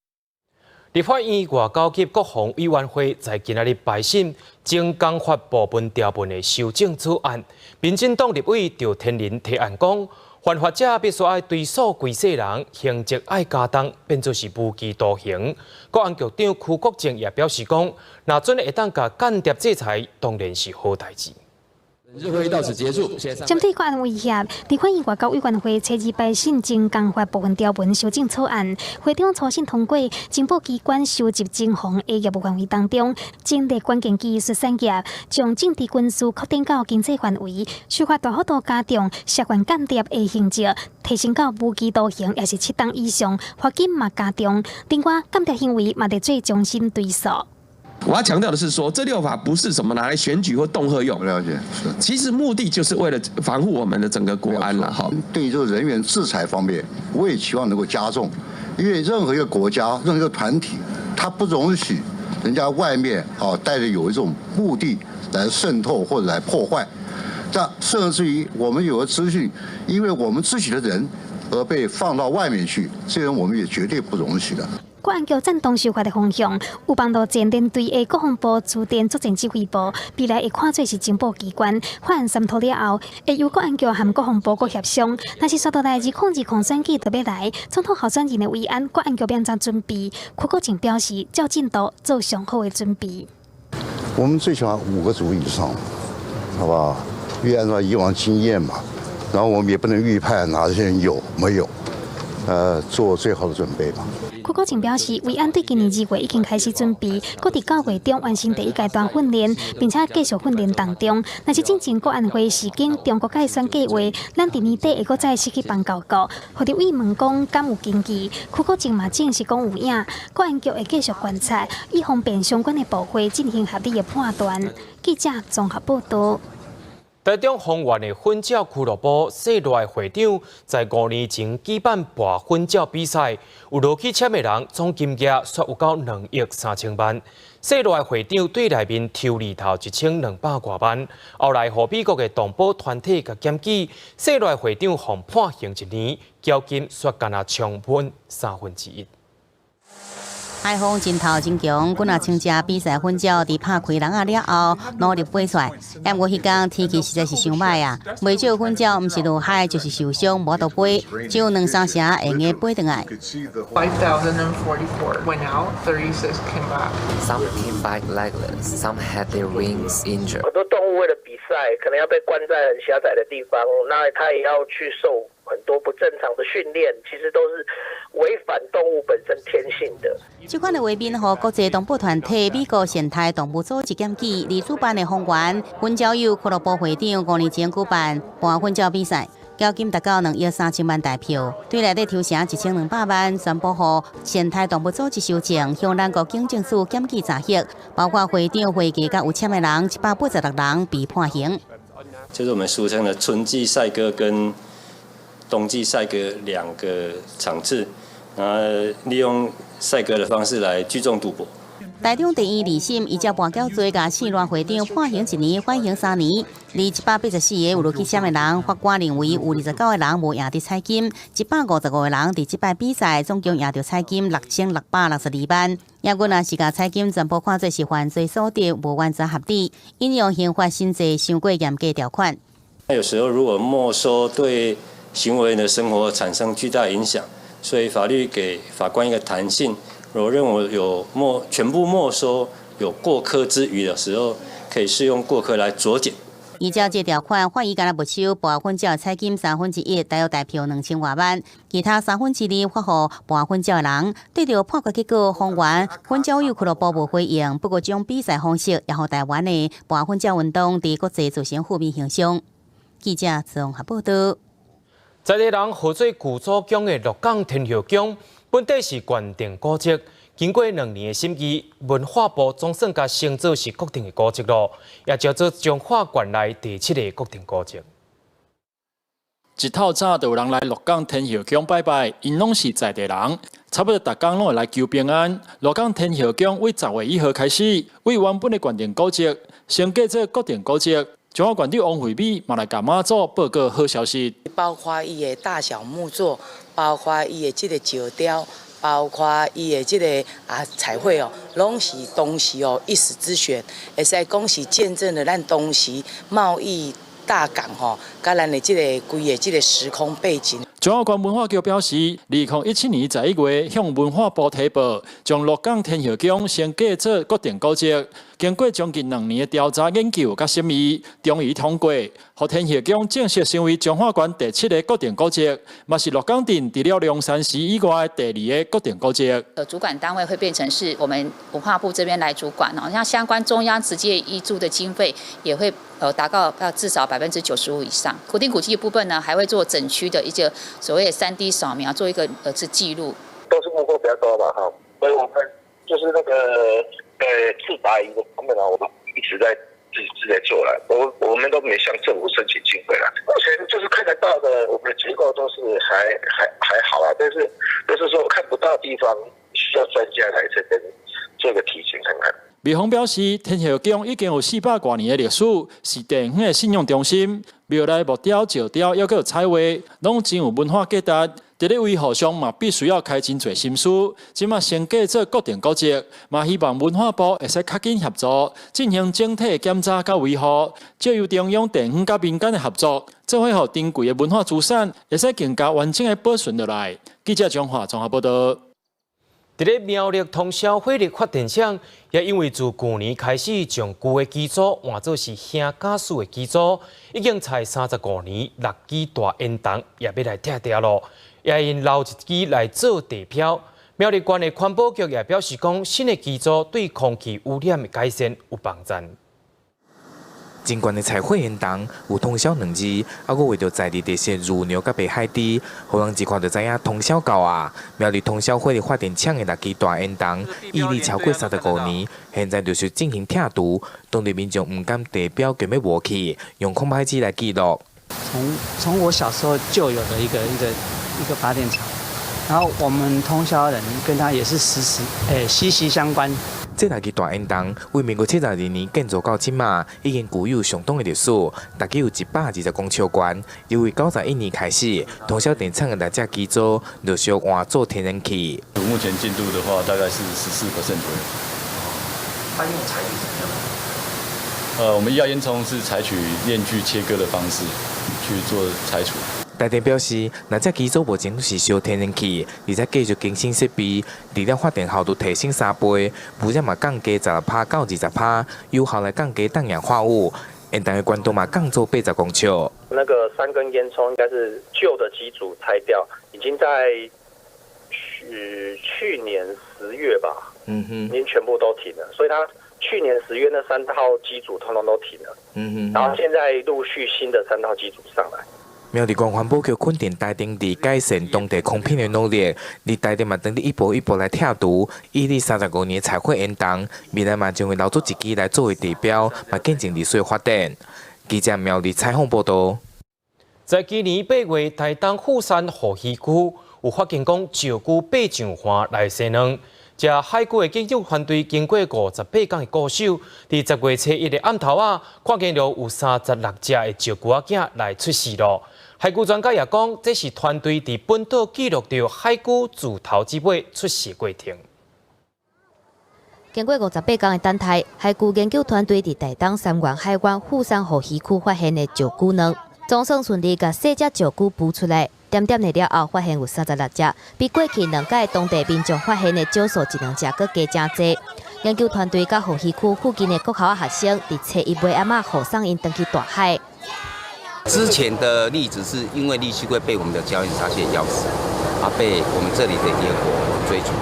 Speaker 1: 立法院外交及國防委員會在今仔日排審精工法部分條文的修正草案，民進黨立委趙天麟提案講，犯法者必須愛追訴規世人，刑責愛加重，變做是無期徒刑。國安局長邱國正也表示講，若準會當共間諜制裁，當然是好代誌。
Speaker 23: 本次會議到此結束。
Speaker 20: 針對國安威脅，立法院外交委員會初二排審精工法部分條文修正草案，會長初審通過，情報機關收集偵防的業務範圍當中，整理關鍵技術產業，將政治軍事擴展到經濟範圍，修法大幅度加重涉犯間諜的刑責，提升到無期徒刑，抑是7冬以上，罰金嘛加重。另外，間諜行為嘛得做終身追訴。
Speaker 23: 我要強調的是說，這六法不是什麼拿來選舉或恫嚇用。
Speaker 24: 了解，是。
Speaker 23: 其實目的就是為了防護我們的整個國安了。哈。
Speaker 24: 對於這個人員制裁方面，我也期望能夠加重，因為任何一個國家、任何一個團體，他不容許人家外面啊帶著有一種目的來滲透或者來破壞。這甚至於我們有個資訊，因為我們自己的人而被放到外面去，這樣我們也絕對不容許的。
Speaker 20: 國安局贊同修法的方向，有幫助前聯隊的國防部駐滇作戰指揮部，未來會看做是情報機關。法案三通了後，會由國安局和國防部閣協商。若是紲落來2020選舉就欲來，總統候選人的維安，國安局欲按怎準備？柯國正表示，照進度做上好的準備。
Speaker 24: 我們最起碼五個組以上，好不好？因為按照以往經驗嘛，然後我們也不能預判哪些人有沒有，做最好的準備吧。
Speaker 20: 柯國正表示，維安對今年2月已經開始準備，閣佇9月中完成第一階段訓練，並且繼續訓練當中。若是進前國安會時間中國改選計劃，咱佇年底會閣再次去邦交國。予立委問講敢有根據，柯國正嘛證實講有影，國安局會繼續觀察，以方便相關的部會進行合理的判斷。記者綜合報道。
Speaker 1: 台中豐原的粉鳥俱樂部世內會長在5年前舉辦跋粉鳥比賽，有落去簽的人總金額煞有夠2億3千萬。世內會長對內面抽利頭1200外萬，後來予美國的動保團體共檢舉，世內會長予判刑一年，繳金煞干焦償本1/3。
Speaker 3: 海風真透真強，幾若千隻比賽粉鳥佇拍開籠仔了後，努力飛出來。毋過彼工天氣實在是傷䆀啊，袂少粉鳥毋是落海就是受傷，無法度飛，只有兩三成會用得飛轉來。
Speaker 25: 5,044 went out, 36 came back.
Speaker 26: Some came back legless, some had their wings injured.
Speaker 28: 很多動物為了比賽，可能要被關在很狹窄的地方，那它也要去受很多不正常的訓練，其實都是違反動物本身天性的。
Speaker 3: 這款的畫面，予國際動保團體美國善待動物組織檢舉，佇主辦的豐原粉鳥友俱樂部會長5年前舉辦跋粉鳥比賽，繳金達到2億3千萬台票，對內底抽成1200萬，全部予善待動物組織收贈，向南國警政署檢舉查核，包括會長、會計佮有簽的人186人被判刑。
Speaker 9: 就是我們俗稱的春季賽鴿跟冬季賽鴿兩個場次，然後利用賽鴿的方式來聚眾賭博。
Speaker 3: 台中地院二審依照跋筊罪共四亂會長判刑一年，緩刑3年。而184個有落去簽的人，法官認為有29個人無贏著彩金，155個人佇這擺比賽總共贏著彩金6662萬。抑閣若是共彩金全部看做是犯罪所得，無完全合理，引用刑法新制傷過嚴格條款。
Speaker 9: 有時候如果沒收對行為人的生活產生巨大影響，所以法律給法官一個彈性。如果認為有沒全部沒收有過苛之虞的時候，可以適用過苛來酌減。
Speaker 3: 依照這條款，法院干焦沒收博粉鳥彩金1/3，大約代表2000外萬，其他2/3發予博粉鳥的人。對著判決結果，豐原粉鳥友俱樂部無回應。不過，這種比賽方式也予台灣的博粉鳥運動佇國際造成負面形象。記者綜合報道。
Speaker 1: 在地人號做舊祖宮的鹿港天后宮，本底是縣定古蹟，經過2年的審議，文化部總算共升做是國定的古蹟囉，也叫做彰化縣內第七个國定古蹟。
Speaker 2: 一透早就有人來鹿港天后宮拜拜，𪜶攏是在地人，差不多逐工攏會來求平安。鹿港天后宮為10月1號開始，為原本的縣定古蹟，升格做國定古蹟。彰化縣長王惠美嘛來共媽祖報告好消息，
Speaker 4: 包括伊的大小木作，包括伊的這个石雕，包括伊的這个彩繪哦，攏是當時哦一時之選，會使講是見證了咱當時貿易大港吼，佮咱的這个規个這个時空背景。
Speaker 2: 彰化縣文化局表示，2017年11月向文化部提報，將鹿港天后宮升格做國定古蹟。經過將近2年的調查研究佮審議，終於通過，予天后宮正式成為彰化縣第七个國定古蹟，嘛是鹿港鎮除了龍山寺以外的第二个國定古蹟。
Speaker 5: 主管單位會變成是我們文化部這邊來主管哦，像相關中央直接挹注的經費也會達到要至少95%以上。國定古蹟的部分呢，還會做整區的一個所謂的3D 掃描，做一個是記錄。
Speaker 11: 都是木構比較多吧，哈，所以我們就是那個自拔儀的方面呢，我們一直在自己在做了，我們都沒向政府申請經費了。目前就是看得到的，我們的結構都是還好啊，但是就是說看不到的地方，需要專家來這邊做個體檢看看。
Speaker 2: 廟方表示，天后宮已經有400多年的歷史，是地方的信仰中心。廟內木雕、石雕，猶閣有彩畫，攏真有文化價值。佇咧維護上嘛，必須要開真濟心思。這馬升格做國定古蹟，嘛希望文化部會使較緊協助進行整體的檢查佮維護，藉由中央、地方佮民間的合作，做伙予珍貴的文化資產會使更加完整的保存落來。記者張華綜合報道。
Speaker 1: 佇咧苗栗通霄火力發電廠，也因為自舊年開始將舊的機組換做是氫瓦斯的機組，已經採35年六支大煙囱也欲來拆掉囉，也𪜶留一支來做地標。苗栗縣的環保局也表示講，新的機組對空氣污染的改善有幫助。
Speaker 12: 真懸的柴火煙囱有通霄兩字，猶閣為著在地特色乳牛佮白海豬，予人一看就知影通霄到啊！苗栗通霄火力發電廠的六支大煙囱，屹立超過35年，現在陸續進行拆除，當地民眾毋甘地標就欲無去，用空拍機來記錄。
Speaker 13: 從我小時候就有的一個發電廠，然後我們通霄人跟他也是時時息息相關。
Speaker 12: 這六支大煙囱為民國72年建造到這馬，已經具有相當的歷史，大概有120公尺懸。由於91年開始，通霄電廠的六隻機組陸續換做天然氣。
Speaker 14: 目前進度的話，大概是14% 左右。
Speaker 8: 它用採取什麼樣？
Speaker 14: 我們液壓煙囪是採取鏈鋸切割的方式去做拆除。
Speaker 12: 台電表示，六隻機組目前攏是燒天然氣，而且繼續更新設備，除了發電效率提升3倍，污染嘛降低16%到20%，有效來降低氮氧化物，煙囱的懸度嘛降做80公尺。
Speaker 15: 那個三根煙囪應該是舊的機組拆掉，已經在去年10月吧，已經全部都停了，所以它去年十月那三套機組通通都停了，然後現在陸續新的三套機組上來。
Speaker 12: 苗栗縣環保局肯定台電佇改善當地空品的努力，而台電嘛當咧一步一步來拆除，屹立35年柴火煙囱，未來嘛將會留作一支來作為地標，嘛見證歷史的發展。記者苗栗採訪報道。
Speaker 1: 在今年8月，台東富山護漁區有發現講石龜爬上岸來生卵，這海龜的研究團隊經過58天的固守，佇10月初一的暗頭仔，看見著有36隻的石龜仔囝來出世囉。海龜專家也講，這是團隊佇本島記錄著海龜自頭至尾出世過程。
Speaker 6: 經過58天的等待，海龜研究團隊佇台東杉原海灣富山湖漁區發現的石龜卵，總算順利共細隻石龜孵出來。點點的了後，發現有36隻，比過去兩屆當地民眾發現的少數一兩隻閣加誠濟。研究團隊佮護漁區附近的國校學生，佇初一尾暗仔護送𪜶轉去大海。
Speaker 7: 之前的例子是因為綠蠵龜被我們的礁岩沙蟹咬死，啊，被我們這裡的野火追逐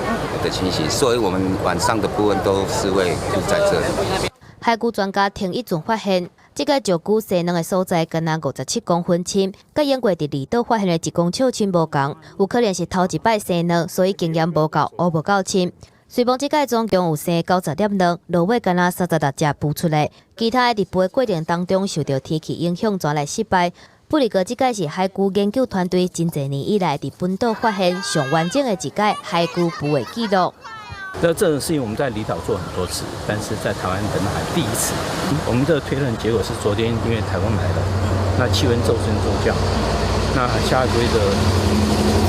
Speaker 7: 的情形，所以我們晚上的部分都是會住在這裡。
Speaker 6: 海龜專家停一陣發現，這个石龜生卵的所在，敢若57公分深，佮英國佇離島發現的1公尺深無仝，有可能是頭一擺生卵，所以經驗無夠，挖無夠深。雖罔這擺總共有生90粒卵，落尾敢若36隻孵出來，其他的佇孵的過程當中受著天氣影響，轉來失敗。不過，這擺是海龜研究團隊真濟年以來佇本島發現上完整的一擺海龜孵的記錄。
Speaker 16: 那這種事情我們在離島做很多次，但是在台灣本島還第一次。我們的推論結果是，昨天因為颱風來了，那氣溫驟升驟降，那蝦龜的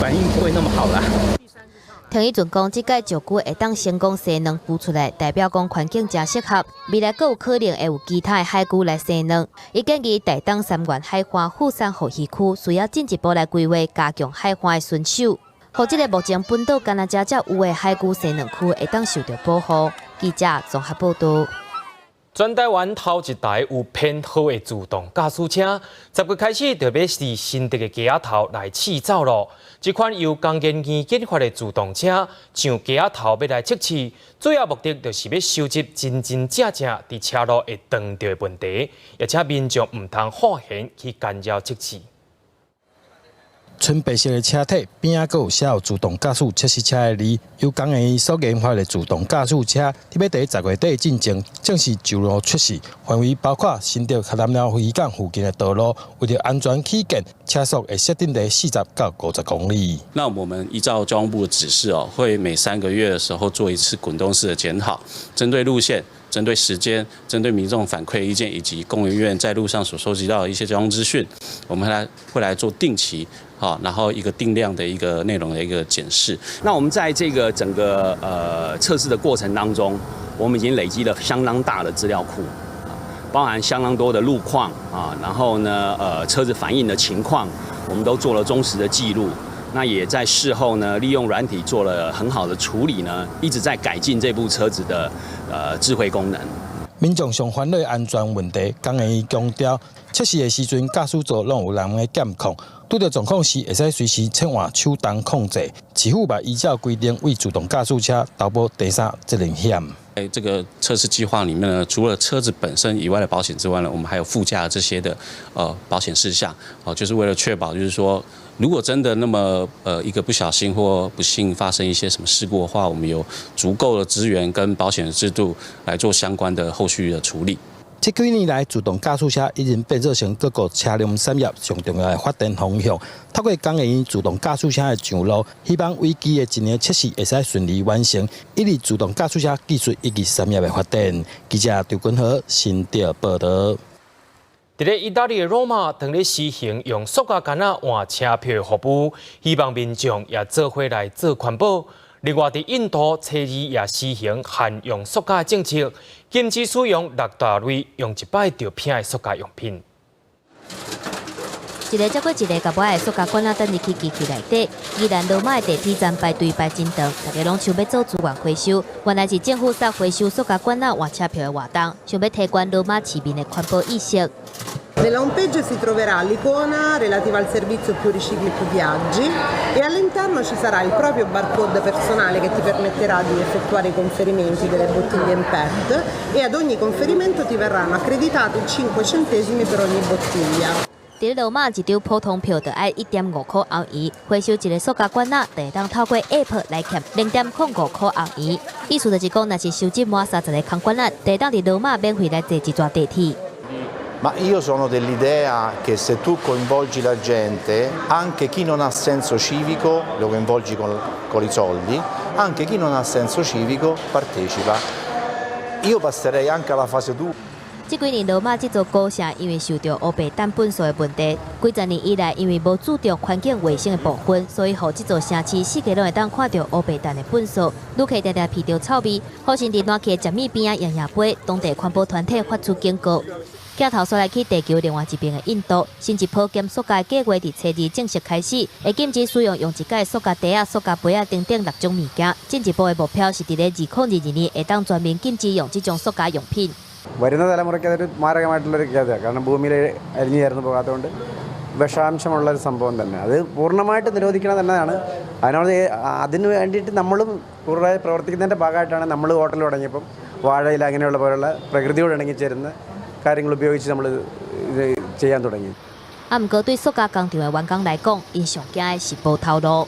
Speaker 16: 反應不會那麼好啦。
Speaker 6: 聽伊陣講，這擺石龜會當成功生卵孵出來，代表講環境誠適合，未來閣有可能會有其他的海龜來生卵。伊建議台東杉原海岸富山湖漁區需要進一步來規劃，加強海岸的巡守，予這个目前本島干焦這才有的海龜生卵區會當受著保護。記者綜合報導。
Speaker 1: 全台灣頭一台有編號的自動駕駛車，10月開始就欲佇新竹的街仔頭來試走囉。這款由工研院研發的自動車上街仔頭欲來測試，主要目的就是欲收集真真正正佇車路會撞著的問題，而且民眾毋通放閒去干擾測試。
Speaker 17: 純白色的車體邊仔閣有寫有自動駕駛測試車的字，由工研院所研發的自動駕駛車，欲佇10月底進前正式上路測試，範圍包括新竹佮南寮漁港附近的道路。為著安全起見，車速會設定佇40到50公里。
Speaker 18: 那我們依照交通部的指示哦，會每3個月的時候做一次滾動式的檢討，針對路線、針對時間、針對民眾反饋意見以及工研院在路上所收集到的一些交通資訊，我們會來做定期。好，然後一個定量的一個內容的一個檢視。
Speaker 19: 那我們在這個整個測試的過程當中，我們已經累積了相當大的資料庫，包含相當多的路況啊，然後呢車子反應的情況，我們都做了忠實的記錄。那也在事後呢，利用軟體做了很好的處理呢，一直在改進這部車子的智慧功能。
Speaker 17: 民眾上煩惱安全問題，工研院強調，測試的時陣，駕駛座攏有人來監控，拄著狀況時，會使隨時切換手動控制。市府嘛依照規定，為自動駕駛車投保第三責任險。
Speaker 18: 在這個測試計劃裡面呢，除了車子本身以外的保險之外呢，我們還有附加這些的保險事項，哦，就是為了確保，就是說，如果真的那麼一個不小心或不幸發生一些什麼事故的話，我們有足夠的資源跟保險的制度來做相關的後續的處理。
Speaker 17: 這幾年來，自動駕駛車已經變做成各國車輛產業上重要的發展方向。透過工研院自動駕駛車的上路，希望為期的一年測試會使順利完成，以利自動駕駛車技術以及產業的發展。記者張君和新竹報導。
Speaker 1: 佇咧意大利的羅馬，當咧實行用塑膠桿仔換車票的服務，希望民眾也做伙來做環保。另外，佇印度，初二也實行限用塑膠政策，禁止使用六大類用一擺就撇的塑膠用品。
Speaker 6: 一个接過一个，共無愛的塑膠罐仔轉入去機器內底。宜蘭羅馬的地鐵站排隊排真長，大家攏搶欲做資源回收。原來是政府煞回收塑膠罐仔換車票的活動，想欲提懸羅馬市民的環保意識。
Speaker 21: Nella home page si troverà l'icona relativa al servizio Più Ricicli Più Viaggi e all'interno ci sarà il proprio barcode personale che ti permetterà di effettuare i conferimenti delle bottiglie in PET e ad ogni conferimento ti verranno accreditati 5 centesimi per ogni bottiglia.
Speaker 6: 佇羅馬一張普通票就愛1.5箍歐元，回收一个塑膠罐仔，就會當透過 App 來儉0.05箍歐元。意思就是講，若是收集滿30个空罐仔，就會當佇羅馬免費來坐一逝地鐵。
Speaker 10: Ma io sono dell'idea che se tu coinvolgi la gente, anche chi non ha senso civico, lo coinvolgi con i soldi, anche chi non ha senso civico partecipa. Io passerei anche alla fase 2.
Speaker 6: 這幾年羅馬這座古城因為受著烏白蛋糞埽的問題，幾十年以來因為無注重環境衛生的部分，所以予這座城市四界攏會當看著烏白蛋的糞埽，旅客定定鼻著臭味，好像佇爛去的食物邊仔掖掖杯，當地環保團體發出警告。鏡頭煞來去地球另外一邊的印度，新一波減塑膠計畫佇初二正式開始，會禁止使用用一擺塑膠袋仔、塑膠杯仔等等六種物件。進一步的目標是佇咧2022年會當全面禁止用這種塑膠用品。
Speaker 20: വരുന്ന തലമുറയ്ക്ക് അതൊരു മാരകമായിട്ടുള്ളൊരു ഖേദമാണ്. കാരണം ഭൂമിയിൽ അലിഞ്ഞു ചേർന്ന് പോകാത്തതുകൊണ്ട് വിഷാംശമുള്ളൊരു സംഭവം തന്നെ. അത് പൂർണ്ണമായിട്ട് നിരോധിക്കണം തന്നെയാണ്. അതിനോട് അതിന് വേണ്ടിയിട്ട് നമ്മളും പൂർണ്ണമായി പ്രവർത്തിക്കുന്നതിൻ്റെ ഭാഗമായിട്ടാണ് നമ്മൾ ഹോട്ടൽ തുടങ്ങിയപ്പം വാഴയില അങ്ങനെയുള്ള പോലുള്ള പ്രകൃതിയോട് ഇണങ്ങിച്ചേരുന്ന കാര്യങ്ങൾ ഉപയോഗിച്ച് നമ്മൾ ഇത് ചെയ്യാൻ തുടങ്ങി.
Speaker 6: 啊，毋過對塑膠工廠的員工來講，𪜶上驚的是無頭路。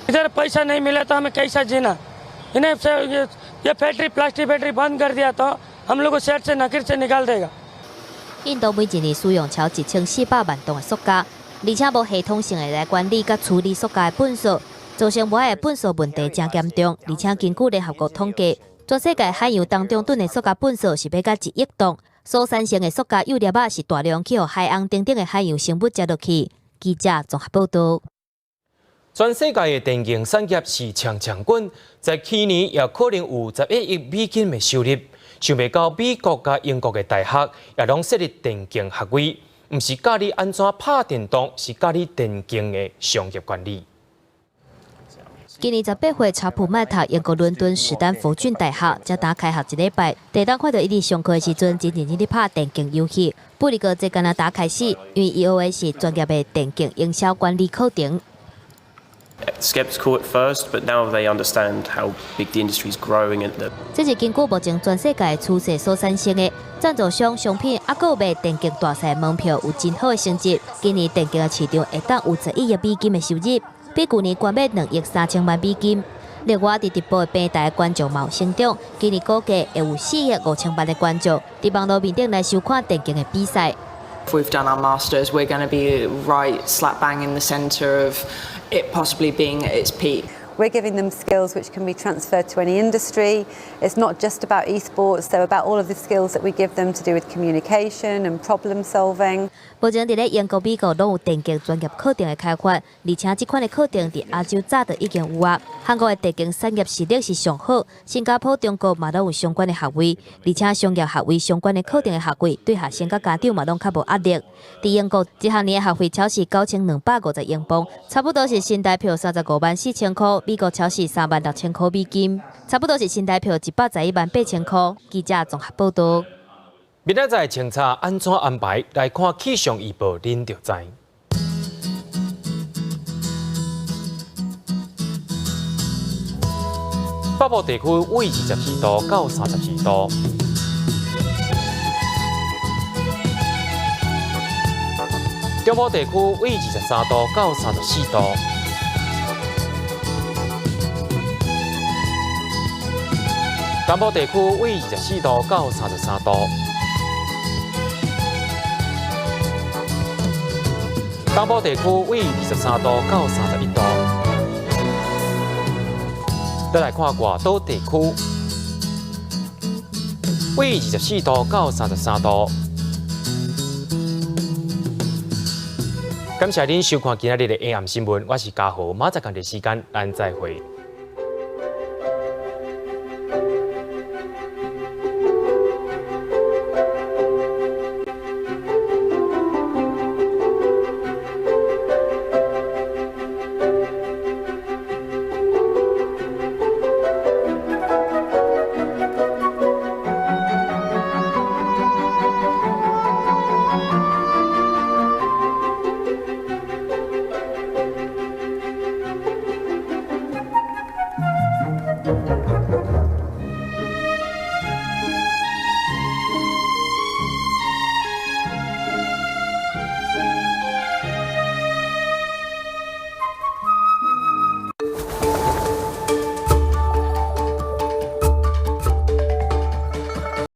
Speaker 22: इधर पैसा नहीं मिला तो हमें कैसा जीना? इन्हें ये factory, plastic factory बंद कर दिया तो हम लोग को शहर से नगर से निकाल देगा。
Speaker 6: 印度每一年使用超1400萬噸的塑膠，而且無系統性的來管理佮處理塑膠的糞埽，造成無愛的糞埽問題誠嚴重。而且根據聯合國統計，全世界海洋當中囤的塑膠糞埽是欲共1億噸，所產生的塑膠幼粒仔是大量去予海翁等等的海洋生物食落去。記者綜合報導。
Speaker 1: 全世界的電競產業是強強滾，在去年也可能有11億美金的收入。想袂到美國佮英國的大學也攏設立電競學位，毋是教你按怎拍電動，是教你電競的商業管理。
Speaker 6: 今年18歲查普曼讀英國倫敦史丹佛郡大學，才剛開學一禮拜，第當看著伊佇上課的時陣，真認真佇拍電競遊戲。不過這敢若剛開始，因為伊學的是專業的電競營銷管理課程。
Speaker 23: Skeptical at first, but now they understand how big the industry is growing and the
Speaker 6: 這是根據目前全世界趨勢所產生的贊助商、商品，猶閣有賣電競大賽門票有真好的成績。今年電競的市場會當有11億美金的收入，比舊年懸欲2億3千萬美金。另外，佇直播的平台觀眾嘛有成長，今年估計會有4億5千萬的觀眾佇網路面頂來收看電競的比賽。
Speaker 24: If we've done our masters, we're going to be right slap bang in the centre of it possibly being at its peak.
Speaker 25: We're giving them skills which can be transferred to any industry. It's not just about esports, so about all of the skills that we give them to do with communication and problem solving.
Speaker 6: 目前佇咧英國、美國攏有電競專業課程的開發，而且這款的課程佇亞洲早就已經有啊。韓國的電競產業實力是上好，新加坡、中國嘛攏有相關的學位，而且商業學位相關的課程的學費對學生佮家長嘛攏較無壓力。佇英國，一學年的學費超是9250英鎊，差不多是新台票35萬4千箍；美國超是3萬6千箍美金，差不多是新台票111萬8千箍。記者綜合報導。
Speaker 1: 明仔載清查按怎安排？來看氣象預報，恁就知。北部地區為24度到34度，中部地區為23度到34度，南部地區為24度到33度。東部地區為23度到31度。再來看外島地區，為24度到33度。感謝恁收看今仔日的下暗新聞，我是嘉豪，明仔載仝時間，咱再會。